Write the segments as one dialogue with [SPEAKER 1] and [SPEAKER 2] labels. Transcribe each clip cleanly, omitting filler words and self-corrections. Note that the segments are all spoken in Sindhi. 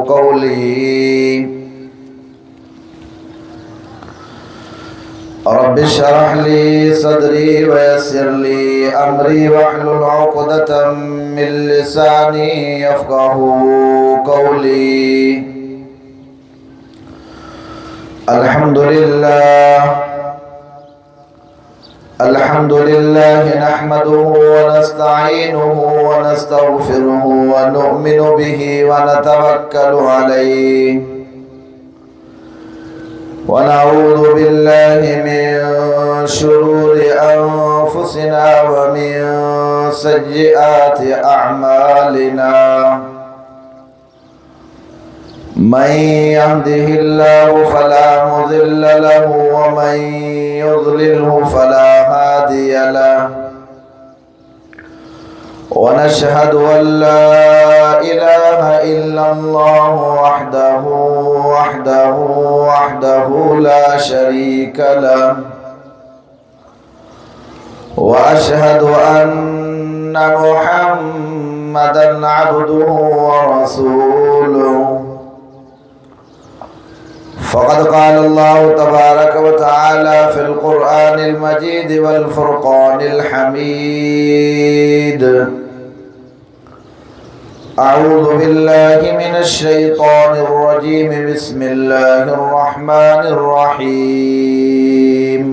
[SPEAKER 1] قولي. رب اشرح لي صدري ويسر لي أمري واحلل عقدة من لساني يفقه قولي. الحمد لله، الحمد لله نحمده ونستعينه ونستغفره ونؤمن به ونتوكل عليه، ونعوذ بالله من شرور أنفسنا ومن سيئات أعمالنا. من يهده الله فلا مضل له ومن يضلله فلا هادي له، ونشهد أن لا إله إلا الله وحده وحده وحده لا شريك له، وأشهد أن محمدا عبده ورسوله. فقد قال الله تبارك وتعالى في القرآن المجيد والفرقان الحميد: أعوذ بالله من الشيطان الرجيم، بسم الله الرحمن الرحيم.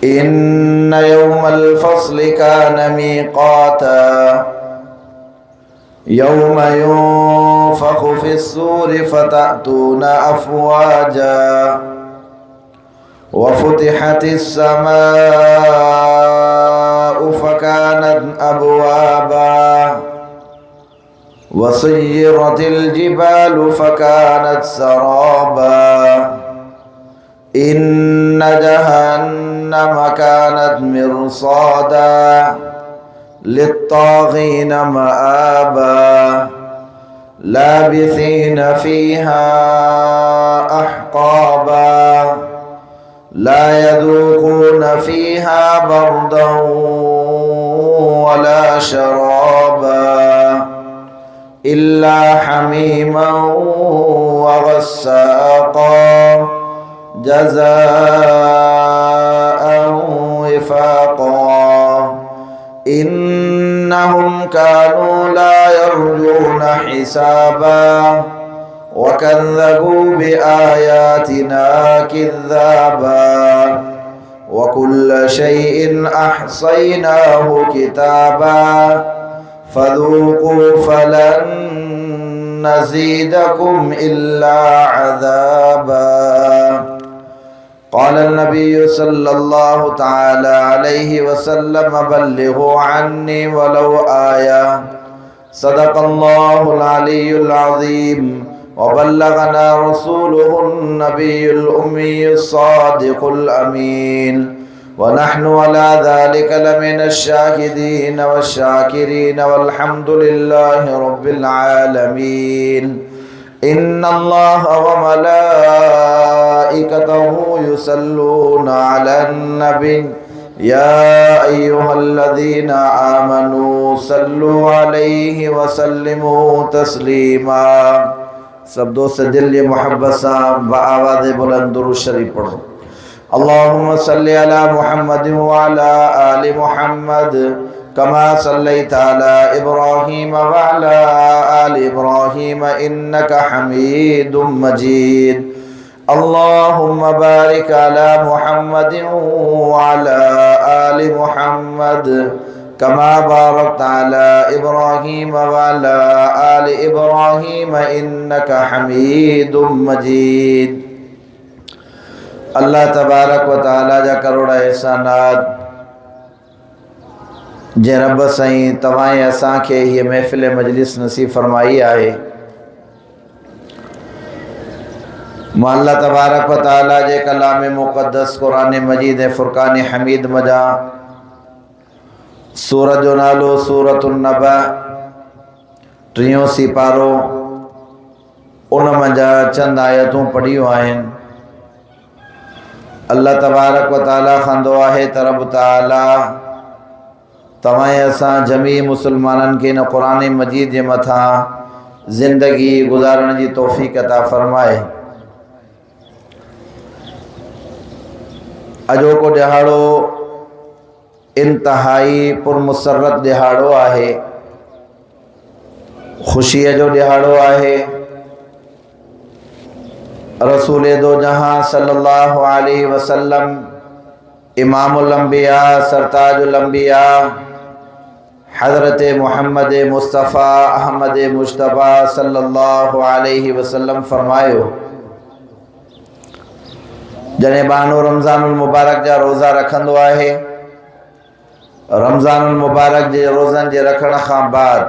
[SPEAKER 1] إن يوم الفصل كان ميقاتا، يوم ينفخ في الصور فتأتون أفواجا، وفتحت السماء فكانت أبوابا، وسيرت الجبال فكانت سرابا. إن جهنم كانت مرصادا للطاغين مآبا، لابثين فيها أحقابا، لا يذوقون فيها بردا ولا شرابا إلا حميما وغساقا، جزاء وفاقا. إنهم كانوا لا يرجون حسابا وكذبوا بآياتنا كذابا، وكل شيء أحصيناه كتابا. فذوقوا فلن نزيدكم إلا عذابا. قال النبي صلى الله تعالى عليه وسلم: بلغوا عني ولو آية. صدق الله العلي العظيم، وبلغنا رسوله النبي الأمي الصادق الأمين، ونحن على ذلك لمن الشاهدين والشاكرين، والحمد لله رب العالمين. إن الله وملائكته يصلون على النبي، يا أيها الذين آمنوا صلوا عليه وسلموا تسليما. سڀ دوست دل جي محبت سان بآواز بلند درود شريف پڙهو. اللهم صل على محمد وعلى آل محمد، كما صليت على إبراهيم وعلى آل إبراهيم، إنك حميد مجيد. اللهم بارك على محمد وعلى آل محمد، كما باركت على إبراهيم وعلى آل إبراهيم، إنك حميد مجيد. الله تبارڪ و تعاليٰ جا ڪروڙ احسانات، جنهن رب سائين توهان ۽ اسان کي هيء محفل مجلس نصيب فرمائي آهي. مان الله تبارڪ و تعاليٰ جي ڪلام مقدس قرآن مجيد ۽ فرقان حميد منجهان سورت جو نالو سورة النبأ، ٽيون سيپارو، ان منجهان چند آيتون پڙهيون آهن. الله تبارڪ و تعاليٰ کان دعا آهي ته رب تعاليٰ توهان ۽ اسان جميع مسلمانن کي ان قرآن مجيد جي مٿان زندگي گذارڻ جي توفيق عطا فرمائي. اڄوڪو ڏهاڙو انتهائي پرمسرت ڏهاڙو آهي، خوشيء جو ڏهاڙو آهي. رسول دو جهان صلي الله عليه وسلم، امام الانبياء، سرتاج الانبياء حضرت محمد مصطفيٰ احمد مجتبيٰ صلي الله عليه وسلم فرمايو، جڏهن ٻانهو رمضان المبارڪ جا روزا رکندو آهي، رمضان المبارڪ جي روزن جي رکڻ کان بعد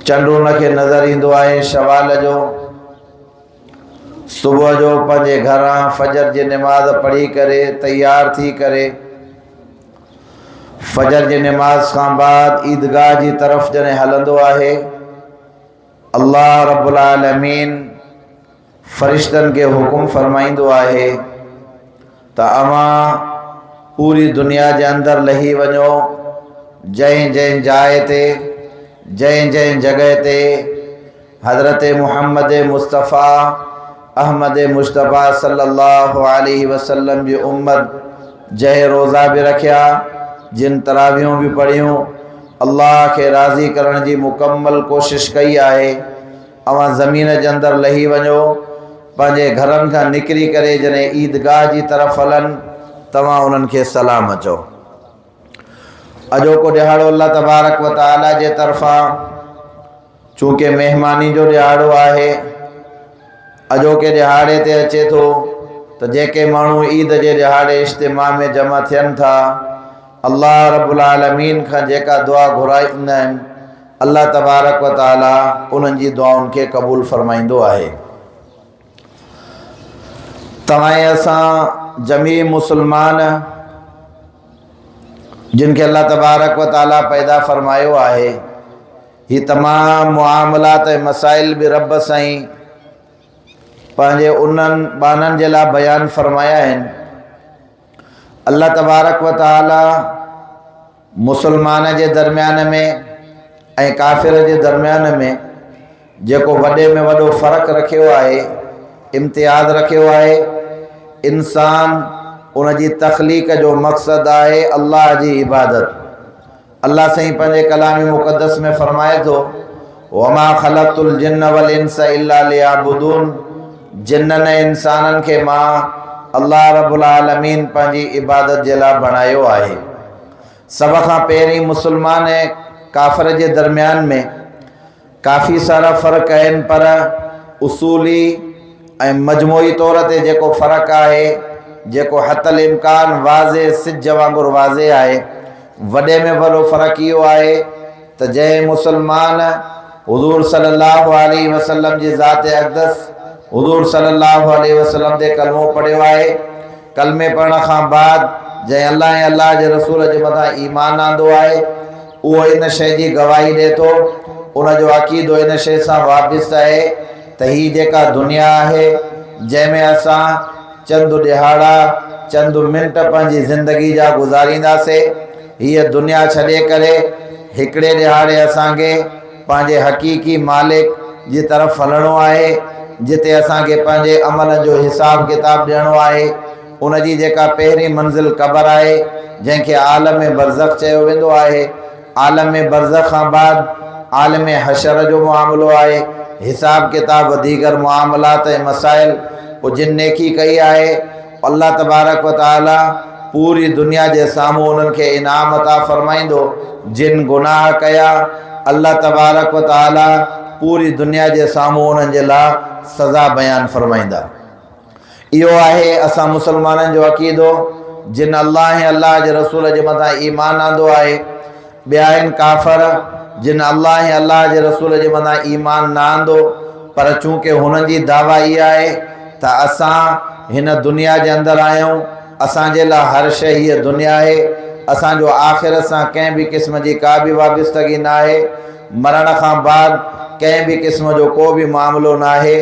[SPEAKER 1] چنڊ ان کي نظر ايندو آهي شوال جو، صبح جو پنهنجي گهران فجر جي نماز پڙهي ڪري تيار ٿي ڪري فجر جي نماز کان بعد عيدگاهه جي طرف جڏهن هلندو آهي، الله رب العالمين فرشتن کي حڪم فرمائيندو آهي ته اوهان پوري دنيا جي اندر لهي وڃو، جنهن جنهن جاء تي، جنهن جنهن جڳهه تي حضرت محمد مصطفيٰ احمد مجتبيٰ صلي الله عليه وسلم جي امت جنهن روزا به رکيا، جن تراويحون به پڙهيون، الله کي راضي ڪرڻ جي مڪمل ڪوشش ڪئي آهي، اوهان زمين جي اندر لهي وڃو، پنهنجي گهرن کان نڪري ڪري جڏهن عيدگاهه جي طرف هلن، توهان انهن کي سلام چئو. اڄوڪو ڏهاڙو الله تبارڪ و تعاليٰ جي طرفان چونڪه مهماني جو ڏهاڙو آهي، اڄوڪي ڏهاڙي تي اچي ٿو ته جيڪي ماڻهو عيد جي ڏهاڙي اجتماع ۾ جمع ٿين ٿا، الله رب العالمين کان جيڪا دعا گهرائيندا آهن، الله تبارڪ و تعاليٰ انهن جي دعائن کي قبول فرمائيندو آهي. توهان ۽ اسان جميع مسلمان جن کي الله تبارڪ و تعاليٰ پيدا فرمايو آهي، هي تمام معاملات ۽ مسائل به رب سائين پنهنجي انهن ٻانهن جي لاء بيان فرمايا آهن. الله تبارڪ و تعاليٰ مسلمان جي درميان ۾ ۽ ڪافر جي درميان ۾ جيڪو وڏي ۾ وڏو فرق رکيو آهي، امتياز رکيو آهي، انسان ان جي تخليق جو مقصد آهي الله جي عبادت. الله سائين پنهنجي ڪلام مقدس ۾ فرمائي ٿو، وما خلقت الجن والانس الا ليعبدون، جنن ۽ انسانن کي مان الله رب العالمين پنهنجي عبادت جي لاء بڻايو آهي. سڀ کان پهرين مسلمان ۽ ڪافر جي درميان ۾ ڪافي سارا فرق آهن پر اصولي ۽ مجموعي طور تي جيڪو فرق آهي، جيڪو حتي الامڪان واضح سج وانگر واضح آهي، وڏي ۾ وڏو فرق اهو آهي ته جنهن مسلمان حضور صلي الله عليه وسلم جي ذات اقدس حضور صلي الله عليه وسلم تي ڪلمو پڙهيو آهي، ڪلمي پڙهڻ کان بعد جنهن الله ۽ الله جي رسول جي مٿان ايمان آندو آهي، اهو ان شيء جي گواهي ڏئي ٿو، ان جو عقيدو ان شيء سان وابسته آهي ته هي جيڪا دنيا آهي، جنهن ۾ اسان چند ڏهاڙا، چند منٽ پنهنجي زندگي جا گذارينداسي، هيء دنيا ڇڏي ڪري هڪڙي ڏهاڙي اسان کي پنهنجي حقيقي مالڪ جي طرف هلڻو آهي، جتي اسان کي پنهنجي عملن جو حساب ڪتاب ڏيڻو آهي. ان جي جيڪا پهرين منزل قبر آهي، جنهن کي عالم برزخ چيو ويندو آهي. عالم برزخ کان بعد عالم حشر جو معاملو آهي، حساب ڪتاب و ديگر معاملات ۽ مسائل، پوء جن نيڪي ڪئي آهي، الله تبارڪ و تعالي پوري دنيا جي سامهون انهن کي انعام عطا فرمائيندو، جن گناهه ڪيا، الله تبارڪ و تعالي پوري دنيا جي سامهون انهن جي لاء سزا بيان فرمائيندا. اهو آهي اسان مسلمانن جو عقيدو، جن الله ۽ الله جي رسول جي مٿان ايمان آندو آهي. ٻيا آهن ڪافر، جن الله ۽ الله جي رسول جي مٿان ايمان نه آندو، پر چونڪه هنن جي دعويٰ اها آهي ته اسان هن دنيا جي اندر آهيون، اسان جي لاء هر شيء هيء دنيا آهي، اسان جو آخرت سان ڪنهن به قسم جي ڪا به وابستگي ناهي، مرڻ کان بعد ڪنهن به قسم جو ڪو به معاملو ناهي،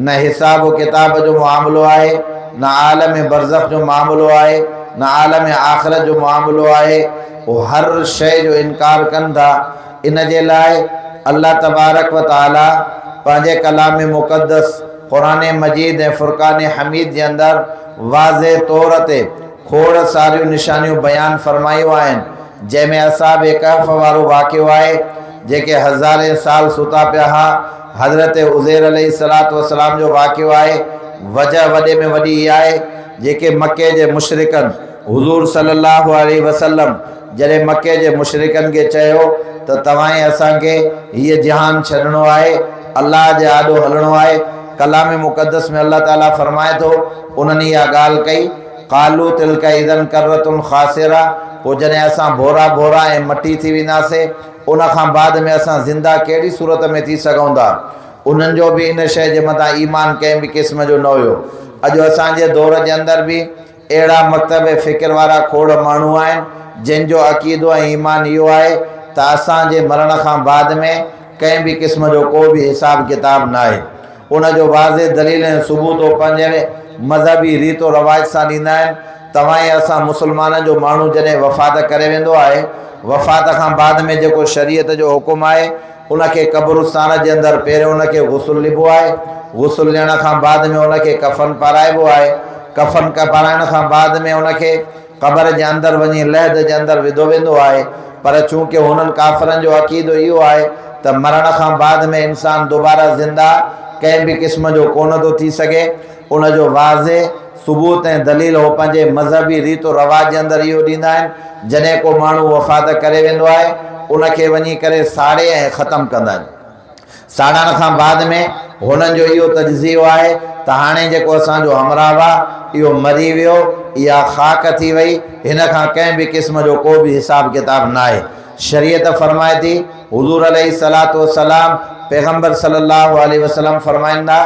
[SPEAKER 1] نه حساب و ڪتاب جو معاملو آهي، نه عالم برزخ جو معاملو آهي، نه عالم آخرت جو معاملو آهي، هو هر شيء جو انڪار ڪن ٿا. ان جي لاء الله تبارڪ و تعاليٰ پنهنجي ڪلام مقدس قرآن مجيد ۽ فرقان حميد جي اندر واضح طور تي کوڙ ساريون نشانيون بيان فرمايون آهن، جنهن ۾ اصحاب ڪهف وارو واقعو آهي، جيڪي هزارين سال ستا پيا ها، حضرت عزير عليه الصلوة والسلام جو واقعو آهي، وجه وڏي ۾ وڏي اها آهي، جيڪي مڪي جي مشرڪن حضور صلي الله عليه وسلم جڏهن مڪي جي مشرڪن کي چيو ته توهان ۽ اسان کي هيء جهان ڇڏڻو آهي، الله جي آڏو هلڻو آهي، ڪلام مقدس ۾ الله تعاليٰ فرمائي ٿو، انهن اها ڳالهه ڪئي، قالوا تلک اذا کرة خاسرة، پوء جڏهن اسان ڀورا ڀورا ۽ مٽي ٿي وينداسين، ان کان بعد ۾ اسان زنده ڪهڙي صورت ۾ ٿي سگهون ٿا؟ انهن جو به ان شيء جي مٿان ايمان ڪنهن به قسم جو نه هيو. اڄ اسان جي دور جي اندر به اهڙا مڪتب فڪر وارا کوڙ ماڻهو آهن، جن جو عقيدو ۽ ايمان اهو آهي ته اسان جي مرڻ کان بعد ۾ ڪنهن به قسم جو ڪو به حساب ڪتاب ناهي. ان جو واضح دليل ۽ ثبوت هو پنهنجي مذهبي ريت و رواج سان ڏيندا آهن. توهان ۽ اسان مسلمانن جو ماڻهو جڏهن وفات ڪري ويندو آهي، وفات کان بعد ۾ جيڪو شريعت جو حڪم آهي، ان کي قبرستان جي اندر پهريون ان کي غسل ڏبو آهي، غسل ڏيڻ کان بعد ۾ ان کي ڪفن پارائبو آهي، ڪفن پارائڻ کان بعد ۾ ان کي قبر جي اندر وڃي لحد جي اندر وڌو ويندو آهي، پر چونڪه هنن ڪافرن جو عقيدو اهو آهي ته مرڻ کان بعد ۾ انسان دوباره زنده ڪنهن به قسم جو ڪونه ٿو ٿي سگهي، ان جو واضح ثبوت ۽ دليل هو پنهنجي مذهبي ريت و رواج جي اندر اهو ڏيندا آهن، جڏهن ڪو ماڻهو وفات ڪري ويندو آهي، ان کي وڃي ڪري ساڙي ۽ ختم ڪندا آهن. ساڙڻ کان بعد ۾ هنن جو اهو تجزيو آهي ته هاڻي جيڪو اسان جو همراهه آهي، اهو مري ويو، اها خاڪ ٿي وئي، هن کان ڪنهن به قسم جو ڪو به حساب ڪتاب ناهي. شريعت فرمائي ٿي، حضور عليه الصلوة والسلام، پيغمبر صلي الله عليه وسلم فرمائن ٿا،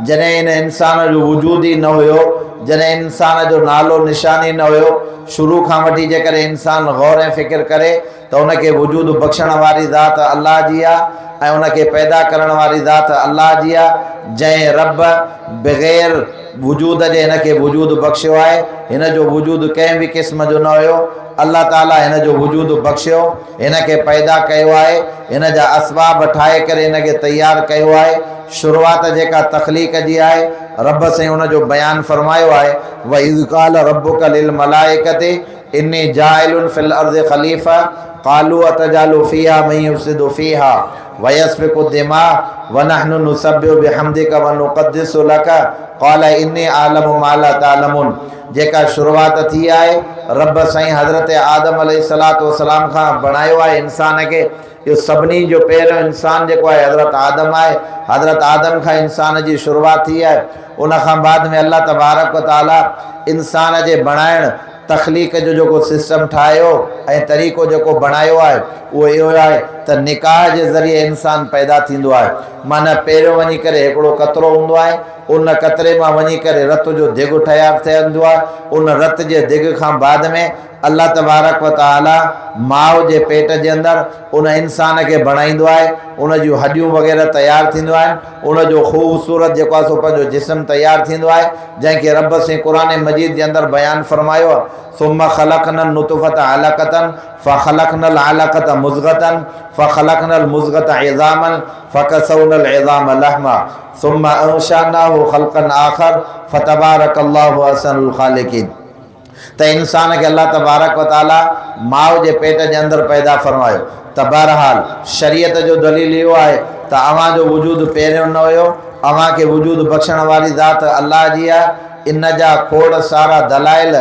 [SPEAKER 1] جڏهن ان انسان جو وجود ئي نه هيو، جڏهن انسان جو نالو نشان ئي نه هيو، شروع کان وٺي جيڪڏهن انسان غور ۽ فڪر ڪري ته ان کي وجود بخشڻ واري ذات الله جي آ ۽ ان کي پيدا ڪرڻ واري ذات الله جي آ، جنهن رب بغير وجود جي هن کي وجود بخشيو آهي، هن جو وجود ڪنهن به قسم جو نه هيو، الله تعالي هن جو وجود بخشيو، هن کي پيدا ڪيو آهي، هن جا اسباب ٺاهي ڪري هن کي تيار ڪيو آهي، شروعات جيڪا تخليق جي آهي، رب سائين ان جو بيان فرمايو آهي، وَإِذْ قَالَ رَبُّڪ لِلْمَلَائِڪَةِ إِنِّي جَاعِلٌ فِي الْأَرْضِ خَلِيفَةً قَالُوا أَتَجْعَلُ فِيهَا مَن يُفْسِدُ فِيهَا وَيَسْفِكُ الدِّمَاءَ وَنَحْنُ نُسَبِّحُ بِحَمْدِڪَ وَنُقَدِّسُ لَڪَ قَالَ إِنِّي أَعْلَمُ مَا لَا تَعْلَمُونَ جيڪا شروعات ٿي آهي، رب سائين حضرت آدم عليه الصلوة والسلام کان بڻايو آهي انسان کي، اهو سڀني جو پهريون انسان جيڪو آهي حضرت آدم آهي، حضرت آدم کان انسان جي شروعات ٿي آهي، ان کان بعد ۾ الله تبارڪ و تعاليٰ انسان جي بڻائڻ، تخليق جو جيڪو سسٽم ٺاهيو ۽ طريقو جيڪو بڻايو آهي اهو اهو آهي ته نڪاح جي ذريعي انسان پيدا ٿيندو آهي معنيٰ پهريون وڃي ڪري هڪڙو قطرو هوندو آهي ان قطري مان وڃي ڪري رت جو دڳ تيار ٿيندو آهي ان رت جي دڳ کان بعد ۾ الله تبارڪ و تعاليٰ ماء جي پيٽ جي اندر ان انسان کي بڻائيندو آهي ان جون هڏيون وغيره تيار ٿينديون آهن ان جو خوبصورت جيڪو آهي سو پنهنجو جسم تيار ٿيندو آهي جنهن کي رب سين قرآن مجيد جي اندر بيان فرمايو آهي ثم خلقنا النطفة علقة فخلقنا العلقة مضغة فخلقنا المضغة عظاما فڪسونا العظام لحما ثم انشأناه خلقا آخر فتبارك الله احسن الخالقين ته انسان کي الله تبارڪ و تعاليٰ ماء جي پيٽ جي اندر پيدا فرمايو ته بهرحال شريعت جو دليل اهو آهي ته اوهان جو وجود پهريون نه هيو، اوهان کي وجود بخشڻ واري ذات الله جي آهي، ان جا کوڙ سارا دلائل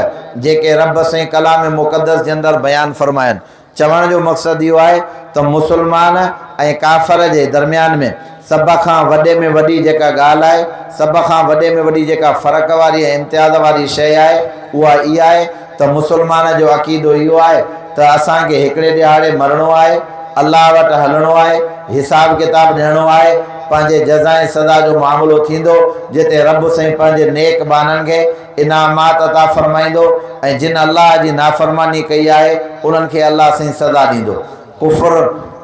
[SPEAKER 1] جيڪي رب سائين ڪلام مقدس جي اندر بيان فرمايا آهن. چوڻ جو مقصد اهو آهي ته مسلمان ۽ ڪافر جي درميان ۾ سڀ کان وڏي ۾ وڏي جيڪا ڳالهه آهي، سڀ کان وڏي ۾ وڏي جيڪا فرق واري ۽ امتياز واري شيء آهي، اها اها آهي ته مسلمان جو عقيدو اهو آهي ته اسان کي هڪڙي ڏهاڙي مرڻو آهي، الله وٽ هلڻو آهي، حساب ڪتاب ڏيڻو آهي، پنهنجي جزا ۽ سزا جو معاملو ٿيندو، جتي رب سائين پنهنجي نيڪ ٻانهن کي انعامات عطا فرمائيندو ۽ جن الله جي نافرماني ڪئي آهي انهن کي الله سائين سزا ڏيندو. ڪفر،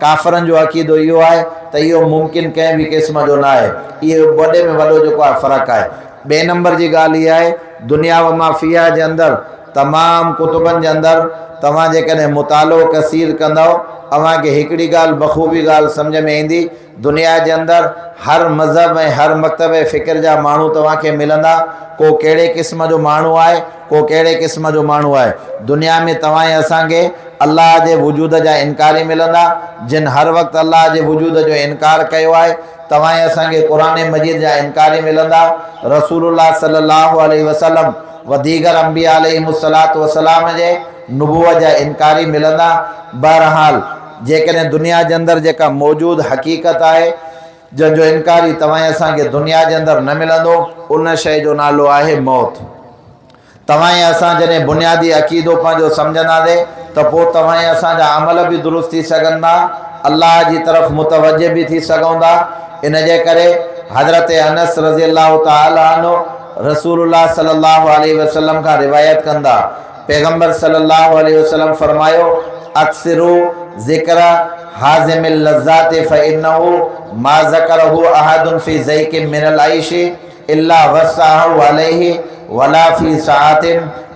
[SPEAKER 1] ڪافرن جو عقيدو اهو آهي ته اهو ممڪن ڪنهن به قسم جو نه آهي. اهو وڏي ۾ وڏو جيڪو آهي فرق آهي. ٻئي نمبر جي ڳالهه اها آهي دنيا وما فيها جي اندر تمام ڪتبن جي اندر توهان جيڪڏهن مطالعو ڪثير ڪندؤ اوهان کي هڪڙي ڳالهه بخوبي ڳالهه سمجهه ۾ ايندي دنيا جي اندر هر مذهب ۽ هر مڪتب فڪر جا ماڻهو توهان کي ملندا ڪو ڪهڙي قسم جو ماڻهو آهي ڪو ڪهڙي قسم جو ماڻهو آهي دنيا ۾ توهان ۽ اسان کي الله جي وجود جا انڪاري ملندا جن هر وقت الله جي وجود جو انڪار ڪيو آهي توهان ۽ اسان کي قرآن مجيد جا انڪاري ملندا رسول الله صلي الله عليه وسلم و ديگر انبياء عليهم الصلوة والسلام جي نبوت جا انڪاري ملندا. بهرحال جيڪڏهن دنيا جي اندر جيڪا موجود حقيقت آهي جنهن جو انڪاري توهان ۽ اسان کي دنيا جي اندر نه ملندو ان شيء جو نالو آهي موت. توهان ۽ اسان جڏهن بنيادي عقيدو پنهنجو سمجهنداسين ته پوء توهان ۽ اسان جا عمل به درست ٿي سگهندا، الله جي طرف متوجه به ٿي سگهون ٿا. ان جي ڪري حضرت انس رضي الله تعالٰي عنه رسول الله صلي الله عليه وسلم کان روايت ڪن ٿا، پيغمبر صلي الله عليه وسلم فرمايو، اڪثروا ذڪر هاضم اللذات فانه ما ذڪره احد في ضيق من العيش الا وسعه عليه ولا في سعة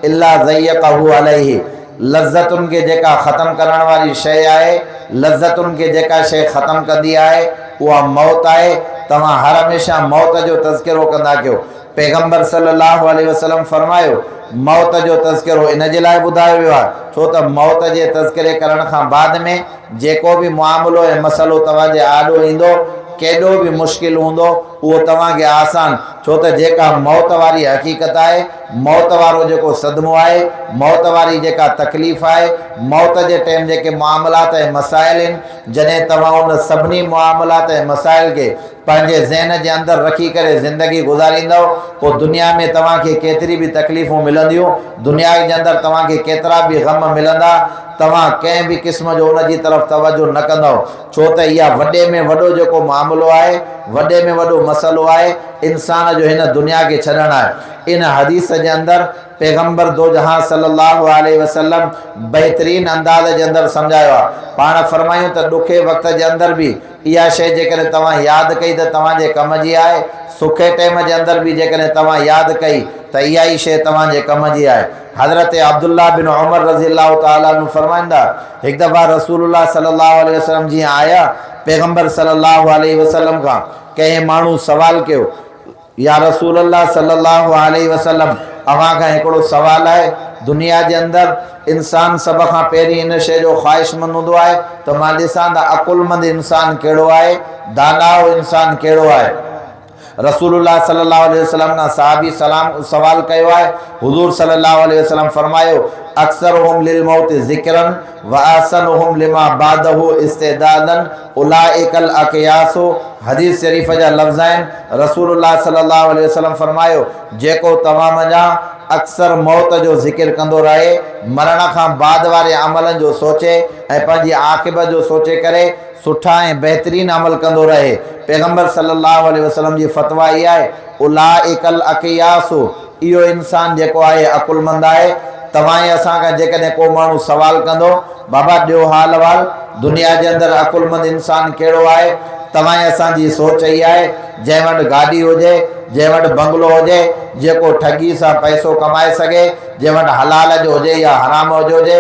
[SPEAKER 1] الا ضيقه عليه لذتن کي جيڪا ختم ڪرڻ واري شيء آهي، لذتن کي جيڪا شيء ختم ڪندي آهي اها موت آهي، توهان هر هميشه موت جو تذڪرو ڪندا ڪيو. پيغمبر صلي الله عليه وسلم فرمايو، موت جو تذڪرو ان جي لاء ٻڌايو ويو آهي ڇو ته موت جي تذڪري ڪرڻ کان بعد ۾ جيڪو به معاملو ۽ مسئلو توهان جي آڏو ايندو ڪيڏو به مشڪل هوندو اهو توهان کي آسان، ڇو ته جيڪا موت واري حقيقت آهي، موت وارو جيڪو صدمو آهي، موت واري جيڪا تڪليف آهي، موت جي ٽيم جيڪي معاملات ۽ مسائل آهن، جڏهن توهان ان سڀني معاملات ۽ مسائل کي پنهنجي ذهن جي اندر رکي ڪري زندگي گذاريندؤ، پوء دنيا ۾ توهان کي ڪيتري به تڪليفون ملنديون، دنيا جي اندر توهان کي ڪيترا به غم ملندا، توهان ڪنهن به قسم جو ان جي طرف توجه نه ڪندؤ. ڇو ته اها وڏي ۾ وڏو جيڪو معاملو آهي، وڏي ۾ وڏو مسئلو آهي، انسان جو هن دنيا کي ڇڏڻ آهي. ان حديث جي اندر پيغمبر دوجهان صلي الله عليه وسلم بهترين انداز جي اندر سمجهايو آهي. پاڻ فرمايون ته ڏکي وقت جي اندر به اها شيء جيڪڏهن توهان ياد ڪئي ته توهان جي ڪم جي آهي، سکي ٽيم جي اندر به جيڪڏهن توهان ياد ڪئي ته اها ئي شيء توهان جي ڪم جي آهي. حضرت عبدالله بن عمر رضي الله تعالٰي عنه فرمائن ٿا، هڪ دفعه رسول الله صلي الله عليه وسلم جيئن آيا، پيغمبر صلي الله عليه وسلم کان ڪنهن ماڻهو سوال ڪيو، يا رسول الله صلي الله عليه وسلم اوهان کان هڪڙو سوال آهي، دنيا جي اندر انسان سڀ کان پهرين ان شيء جو خواهشمند هوندو آهي ته مان ڏسان ته عقلمند انسان ڪهڙو آهي، داناء انسان ڪهڙو آهي؟ رسول الله صلي الله عليه وسلم کان صحابي سلام سوال ڪيو آهي، حضور صلي الله عليه وسلم فرمايو، اڪثرهم للموت ذڪرا واحسنهم لما بعده استعدادا اولئک الاڪياس حديث شريف جا لفظ آهن، رسول الله صلي الله عليه وسلم فرمايو، جيڪو توهان منجهان اڪثر موت جو ذڪر ڪندو رهي، مرڻ کان بعد واري عملن جو سوچي ۽ پنهنجي عاقبت جو سوچي ڪري سٺا ۽ بهترين عمل ڪندو رهي. پيغمبر صلي الله عليه وسلم جي فتويٰ اها آهي، اولئک الاڪياس، اهو انسان جيڪو آهي عقلمند آهي. توهان ۽ اسان کان جيڪڏهن ڪو ماڻهو سوال ڪندو، بابا ڏيو حال احوال، دنيا جي اندر عقلمند انسان ڪهڙو آهي؟ توهان ۽ اسان جي سوچ اها آهي، جنهن وٽ گاڏي هجي، جنهن وٽ بنگلو هجي، جيڪو ٺڳي سان پئسو ڪمائي سگهي، جنهن وٽ حلال جو هجي يا حرام جو هجي،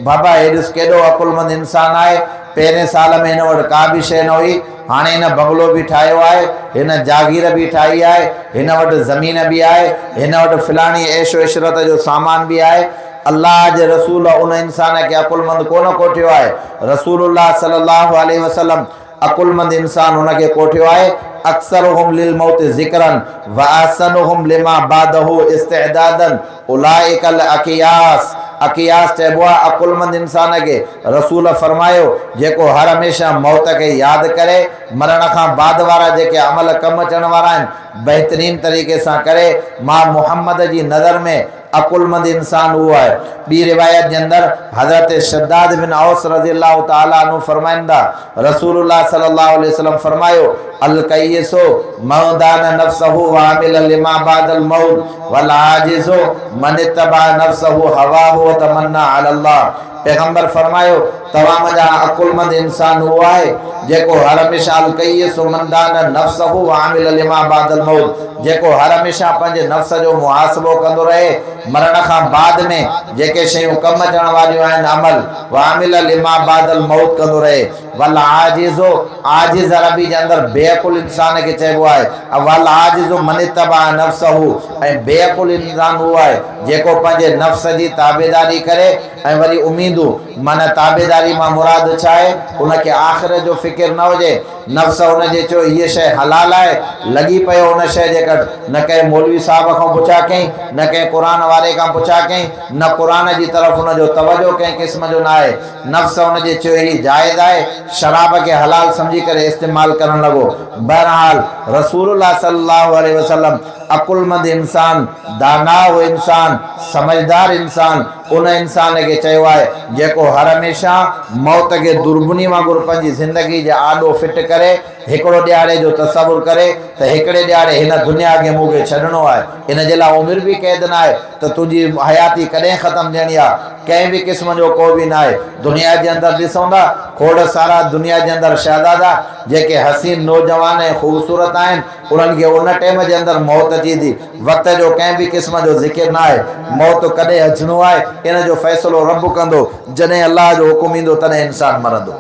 [SPEAKER 1] بابا هي ڏس ڪيڏو عقلمند انسان آهي، پهرين سال ۾ هن وٽ ڪا به شيء نه هئي، هاڻي هن بنگلو به ٺاهيو آهي، هن جاگير به ٺاهي آهي، هن وٽ زمين به آهي، هن وٽ فلاڻي عيش و عشرت جو سامان به آهي. الله جي رسول ان انسان کي عقلمند ڪونه ڪوٺيو آهي. رسول الله صلي الله عليه وسلم عقلمند انسان ان کي ڪوٺيو آهي، اڪثرهم للموت ذڪرا واحسنهم لما بعده استعدادا اولئک الاڪياس، اڪياس چئبو آهي عقلمند انسان کي، رسول فرمايو، جيڪو هر هميشه موت کي ياد ڪري، مرڻ کان بعد وارا جيڪي عمل ڪم اچڻ وارا آهن، بهترين طريقي سان ڪري، مان محمد جي نظر ۾ عقلمند انسان اهو آهي. ٻي روايت جي اندر حضرت شداد بن اوس رضي الله تعالٰي عنه فرمائن ٿا، رسول الله صلي الله عليه وسلم فرمايو، الڪيس من دان نفسه وعمل لما بعد الموت والعاجز من اتبع نفسه هواه وتمني علي الله پيغمبر فرمايو، توهان منجهان عقلمند انسان اهو آهي جيڪو هر هميشه الڪيس من دان نفسه وعمل لما بعد الموت جيڪو هر هميشه پنهنجي نفس جو محاسبو ڪندو رهي، مرڻ کان بعد ۾ جيڪي شيون ڪم اچڻ واريون آهن عمل، وعمل لما بعد الموت ڪندو رهي. والعاجز، عاجز عربي جي اندر بي عقل انسان کي چئبو آهي، والعاجز من اتبع نفسه ۽ بي عقل انسان اهو آهي جيڪو پنهنجي نفس جي تابعداري ڪري ۽ وري اميدون، معنيٰ تابعداري مان مراد ڇا آهي؟ ان کي آخرت جو فڪر نه هجي، نفس ان جي چيو هيء شيء حلال آهي، لڳي پيو ان شيء جي ڪڍ، نه ڪنهن مولوي صاحب کان پڇا ڪيائين، نه ڪنهن قرآن واري کان پڇا ڪيائين، نه قرآن جي طرف ان جو توجه ڪنهن قسم جو نه آهي، نفس ان جي چيو هي جائز آهي، شراب کي حلال سمجهي ڪري استعمال ڪرڻ لڳو. بهرحال رسول الله صلي الله عليه وسلم عقلمند انسان، داناء انسان، سمجهدار انسان، ان انسان کي چيو آهي جيڪو هر هميشه موت کي دوربني وانگر پنهنجي زندگي جي آڏو فٽ ڪري هڪڙو ڏهاڙي جو تصور ڪري ته هڪڙي ڏهاڙي هن دنيا کي مون کي ڇڏڻو آهي ان جي لاء عمر به قيد ناهي ته تنهنجي حياتي ڪڏهن ختم ٿيڻي آهي ڪنهن به قسم جو ڪو به ناهي دنيا جي اندر ڏسون ٿا کوڙ سارا دنيا جي اندر شهزادا جيڪي حسين نوجوان ۽ خوبصورت آهن انهن کي ان ٽيم جي اندر موت اچي ٿي. وقت جو ڪنهن به قسم جو ذڪر نه آهي. موت ڪڏهن اچڻو آهي، ان جو فيصلو رب ڪندو. جڏهن الله جو حڪم ايندو تڏهن انسان مرندو.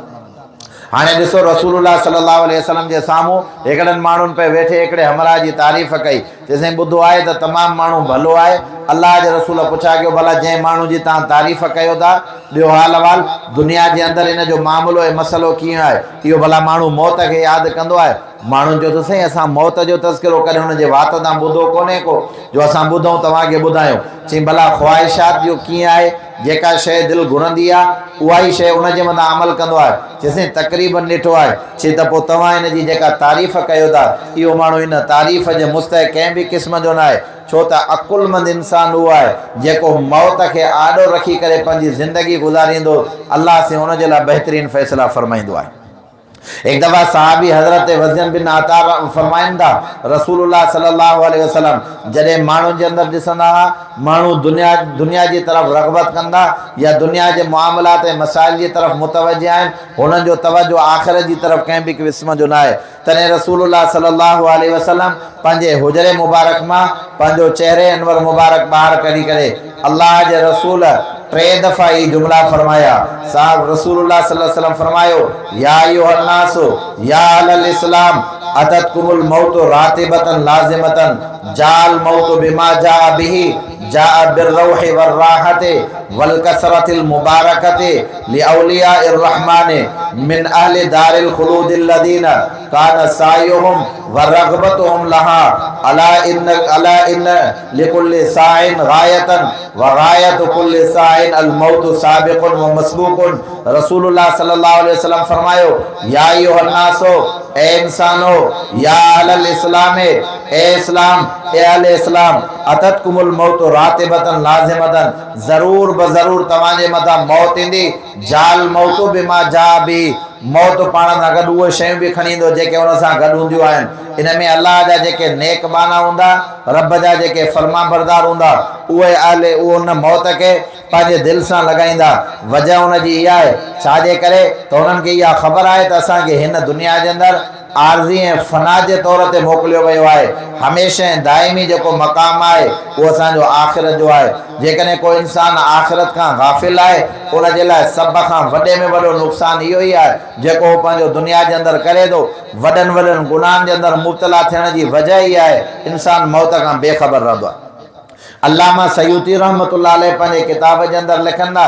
[SPEAKER 1] هاڻي ڏسو رسول الله صلي الله عليه وسلم جي سامهون هڪڙن ماڻهن پئي ويٺي هڪڙي همراهه جي تعريف ڪئي. چيسين ٻڌو آهي ته تمام ماڻهو ڀلو آهي. الله جي رسول پڇا ڪيو ڀلا جنهن ماڻهو جي توهان تعريف ڪيو ٿا، ڏيو حال احوال، دنيا جي اندر ان جو معاملو ۽ مسئلو ڪيئن آهي؟ اهو ڀلا ماڻهو موت کي ياد ڪندو آهي؟ ماڻهن چيو ته سائين اسان موت جو تذڪرو ڪڏهن هن جي وات تان ٻڌو ڪونهي ڪو، جو اسان ٻڌون توهان کي ٻڌايون. چيائين ڀلا خواهشات جو ڪيئن آهي، جيڪا شيء دل گهرندي آهي، اها ئي شيء ان جي مٿان عمل ڪندو آهي. چيائين سائين تقريباً ڏٺو آهي. چيائين ته پوء توهان هن جي جيڪا تعريف ڪيو ٿا، اهو ماڻهو ان تعريف جي مستحق ڪنهن به قسم جو ناهي، ڇو ته عقلمند انسان اهو آهي، جيڪو موت کي آڏو رکي ڪري پنهنجي زندگي گذاريندو، الله سائين ان جي لاء بهترين فيصلا فرمائيندو آهي. هڪ دفعه صحابي حضرت وزين بن عطا فرمائن ٿا، رسول الله صلي الله عليه وسلم جڏهن ماڻهن جي اندر ڏسندا ها، ماڻهو دنيا دنيا جي طرف رغبت ڪندا يا دنيا جي معاملات ۽ مسائل جي طرف متوجه آهن، هنن جو توجه آخرت جي طرف ڪنهن به قسم جو ناهي، تڏهن رسول الله صلي الله عليه وسلم پنهنجي حجري مبارڪ مان پنهنجو چهري انور مبارڪ ٻاهر ڪڍي ڪري الله جي رسول ٽي دفعا هي جملا فرمايا، صاحب رسول الله صلي الله عليه وسلم فرمايو، يا ايها الناس يا اهل الاسلام اتتڪم الموت راتبة لازمة جاء الموت بما جاء به جاء بالروح والراحة والڪثرة المبارڪة لاولياء الرحمٰن من اهل دار الخلود الذين ڪان سعيهم ورغبتهم لها الا ان الا ان لڪل ساع غاية وغاية ڪل ساع الموت سابق ومسبوق رسول الله صلي الله عليه وسلم فرمايو، يا ايها الناس اي انسانو، يا اهل الاسلام اي اسلام اي اهل اسلام، اتتڪم الموت راتبة لازمة ضرور بضرور توهان جي مٿان موت ايندي، جاء الموت بما جاء به موت پاڻ سان گڏ اهي شيون به کڻي ايندو جيڪي ان سان گڏ هونديون آهن. ان ۾ الله جا جيڪي نيڪ ٻانها هوندا، رب جا جيڪي فرمانبردار هوندا، اهي اهل اهو ان موت کي پنهنجي دل سان لڳائيندا. وجه ان جي اها آهي، ڇا جي ڪري ته انهن کي اها خبر آهي ته اسان کي هن دنيا جي اندر عارضي ۽ فنا جي طور تي موڪليو ويو آهي، هميشه ۽ دائمي جيڪو مقام آهي، اهو اسان جو آخرت جو آهي. جيڪڏهن ڪو انسان آخرت کان غافل آهي، ان جي لاء سڀ کان وڏي ۾ وڏو نقصان اهو ئي آهي، جيڪو هو پنهنجو دنيا جي اندر ڪري ٿو. وڏن وڏن گناهن جي اندر مبتلا ٿيڻ جي وجه اها آهي، انسان موت کان بي خبر رهندو آهي. علامه سيوطي رحمة الله عليه پنهنجي ڪتاب جي اندر لکن ٿا،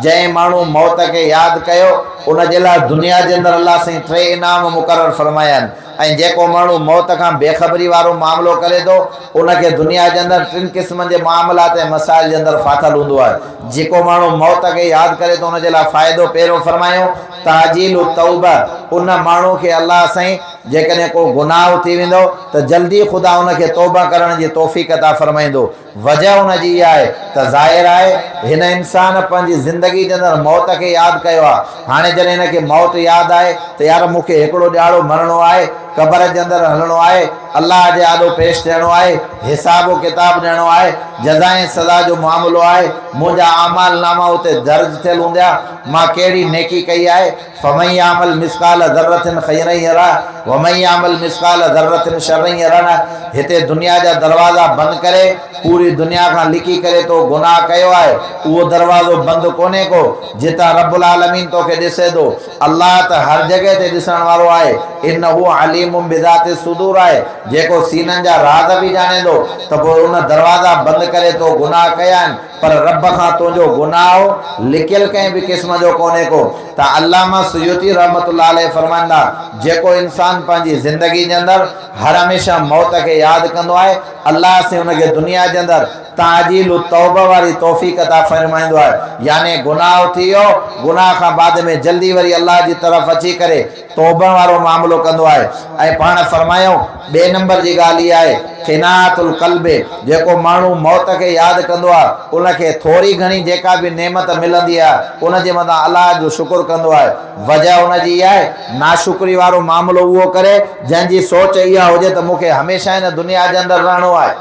[SPEAKER 1] جنهن ماڻهو موت کي ياد ڪيو، ان جي لاء دنيا جي اندر الله سائين ٽي انعام مقرر فرمايا آهن ۽ جيڪو ماڻهو موت کان بي خبري وارو معاملو ڪري ٿو، ان کي دنيا جي اندر ٽن قسمن جي معاملات ۽ مسائل جي اندر ڦاٿل هوندو آهي. جيڪو ماڻهو موت کي ياد ڪري ٿو، ان جي لاء فائدو پهريون فرمايو، تعجيل التوبه، ان ماڻهو کي الله سائين جيڪڏهن ڪو گناهه ٿي ويندو ته جلدي خدا ان کي توبه ڪرڻ جي توفيق عطا فرمائيندو. وجه ان جي اها آهي ته ظاهر آهي هن انسان پنهنجي زندگي جي اندر موت کي ياد ڪيو آهي. هاڻي جڏهن هن کي موت ياد آهي ته يار مون کي هڪڙو ڏهاڙو مرڻو آهي، قبر جي اندر هلڻو آهي، الله جي آڏو پيش ٿيڻو آهي، حساب و ڪتاب ڏيڻو آهي، جزا ۽ سزا جو معاملو آهي، منهنجا اعمال ناما اتي درج ٿيل هونديا، مان ڪهڙي نيڪي ڪئي آهي، فمن يعمل مثقال ذرة خيرا يره ومن يعمل مثقال ذرة شرا يره هتي دنيا جا دروازا بند ڪري پوري دنيا کان لڪي ڪري تو گناهه ڪيو آهي اهو دروازو بند ڪونهي ڪو جتان رب العالمين توکي ڏسي ٿو الله ته هر جڳهه تي ڏسڻ وارو آهي انه عليم بذات الصدور آهي جيڪو سينن جا راز به ڄاڻي ٿو ته پوء ان دروازا بند ڪري تو گناهه ڪيا آهن پر رب کان تنهنجو گناهه لڪيل ڪنهن به قسم جو ڪونهي ڪو ته علامه سيوطي رحمة الله عليه فرمائن ٿا، جيڪو انسان پنهنجي زندگي جي اندر هر هميشه موت کي ياد ڪندو آهي، الله سين ان کي دنيا جي اندر تعجيل التوبه واري توفيق عطا فرمائيندو آهي، يعني گناهه ٿي ويو، گناهه کان بعد ۾ جلدي وري الله جي طرف اچي ڪري توبه وارو معاملو ڪندو آهي ۽ پاڻ فرمايائون، ٻئي نمبر جي ڳالهه اها آهي، قناعت القلب، جيڪو ماڻهو موت کي ياد ڪندو آهي، ان کي ٿوري گهڻي جيڪا به نعمت ملندي آهي، ان جي مٿان الله جو شڪر ڪندو آهي. وجه ان جي اها آهي، ناشڪري وارو معاملو اهو ڪري، جنهن جي سوچ اها هجي ته مون کي هميشه هن دنيا جي اندر رهڻو آهي.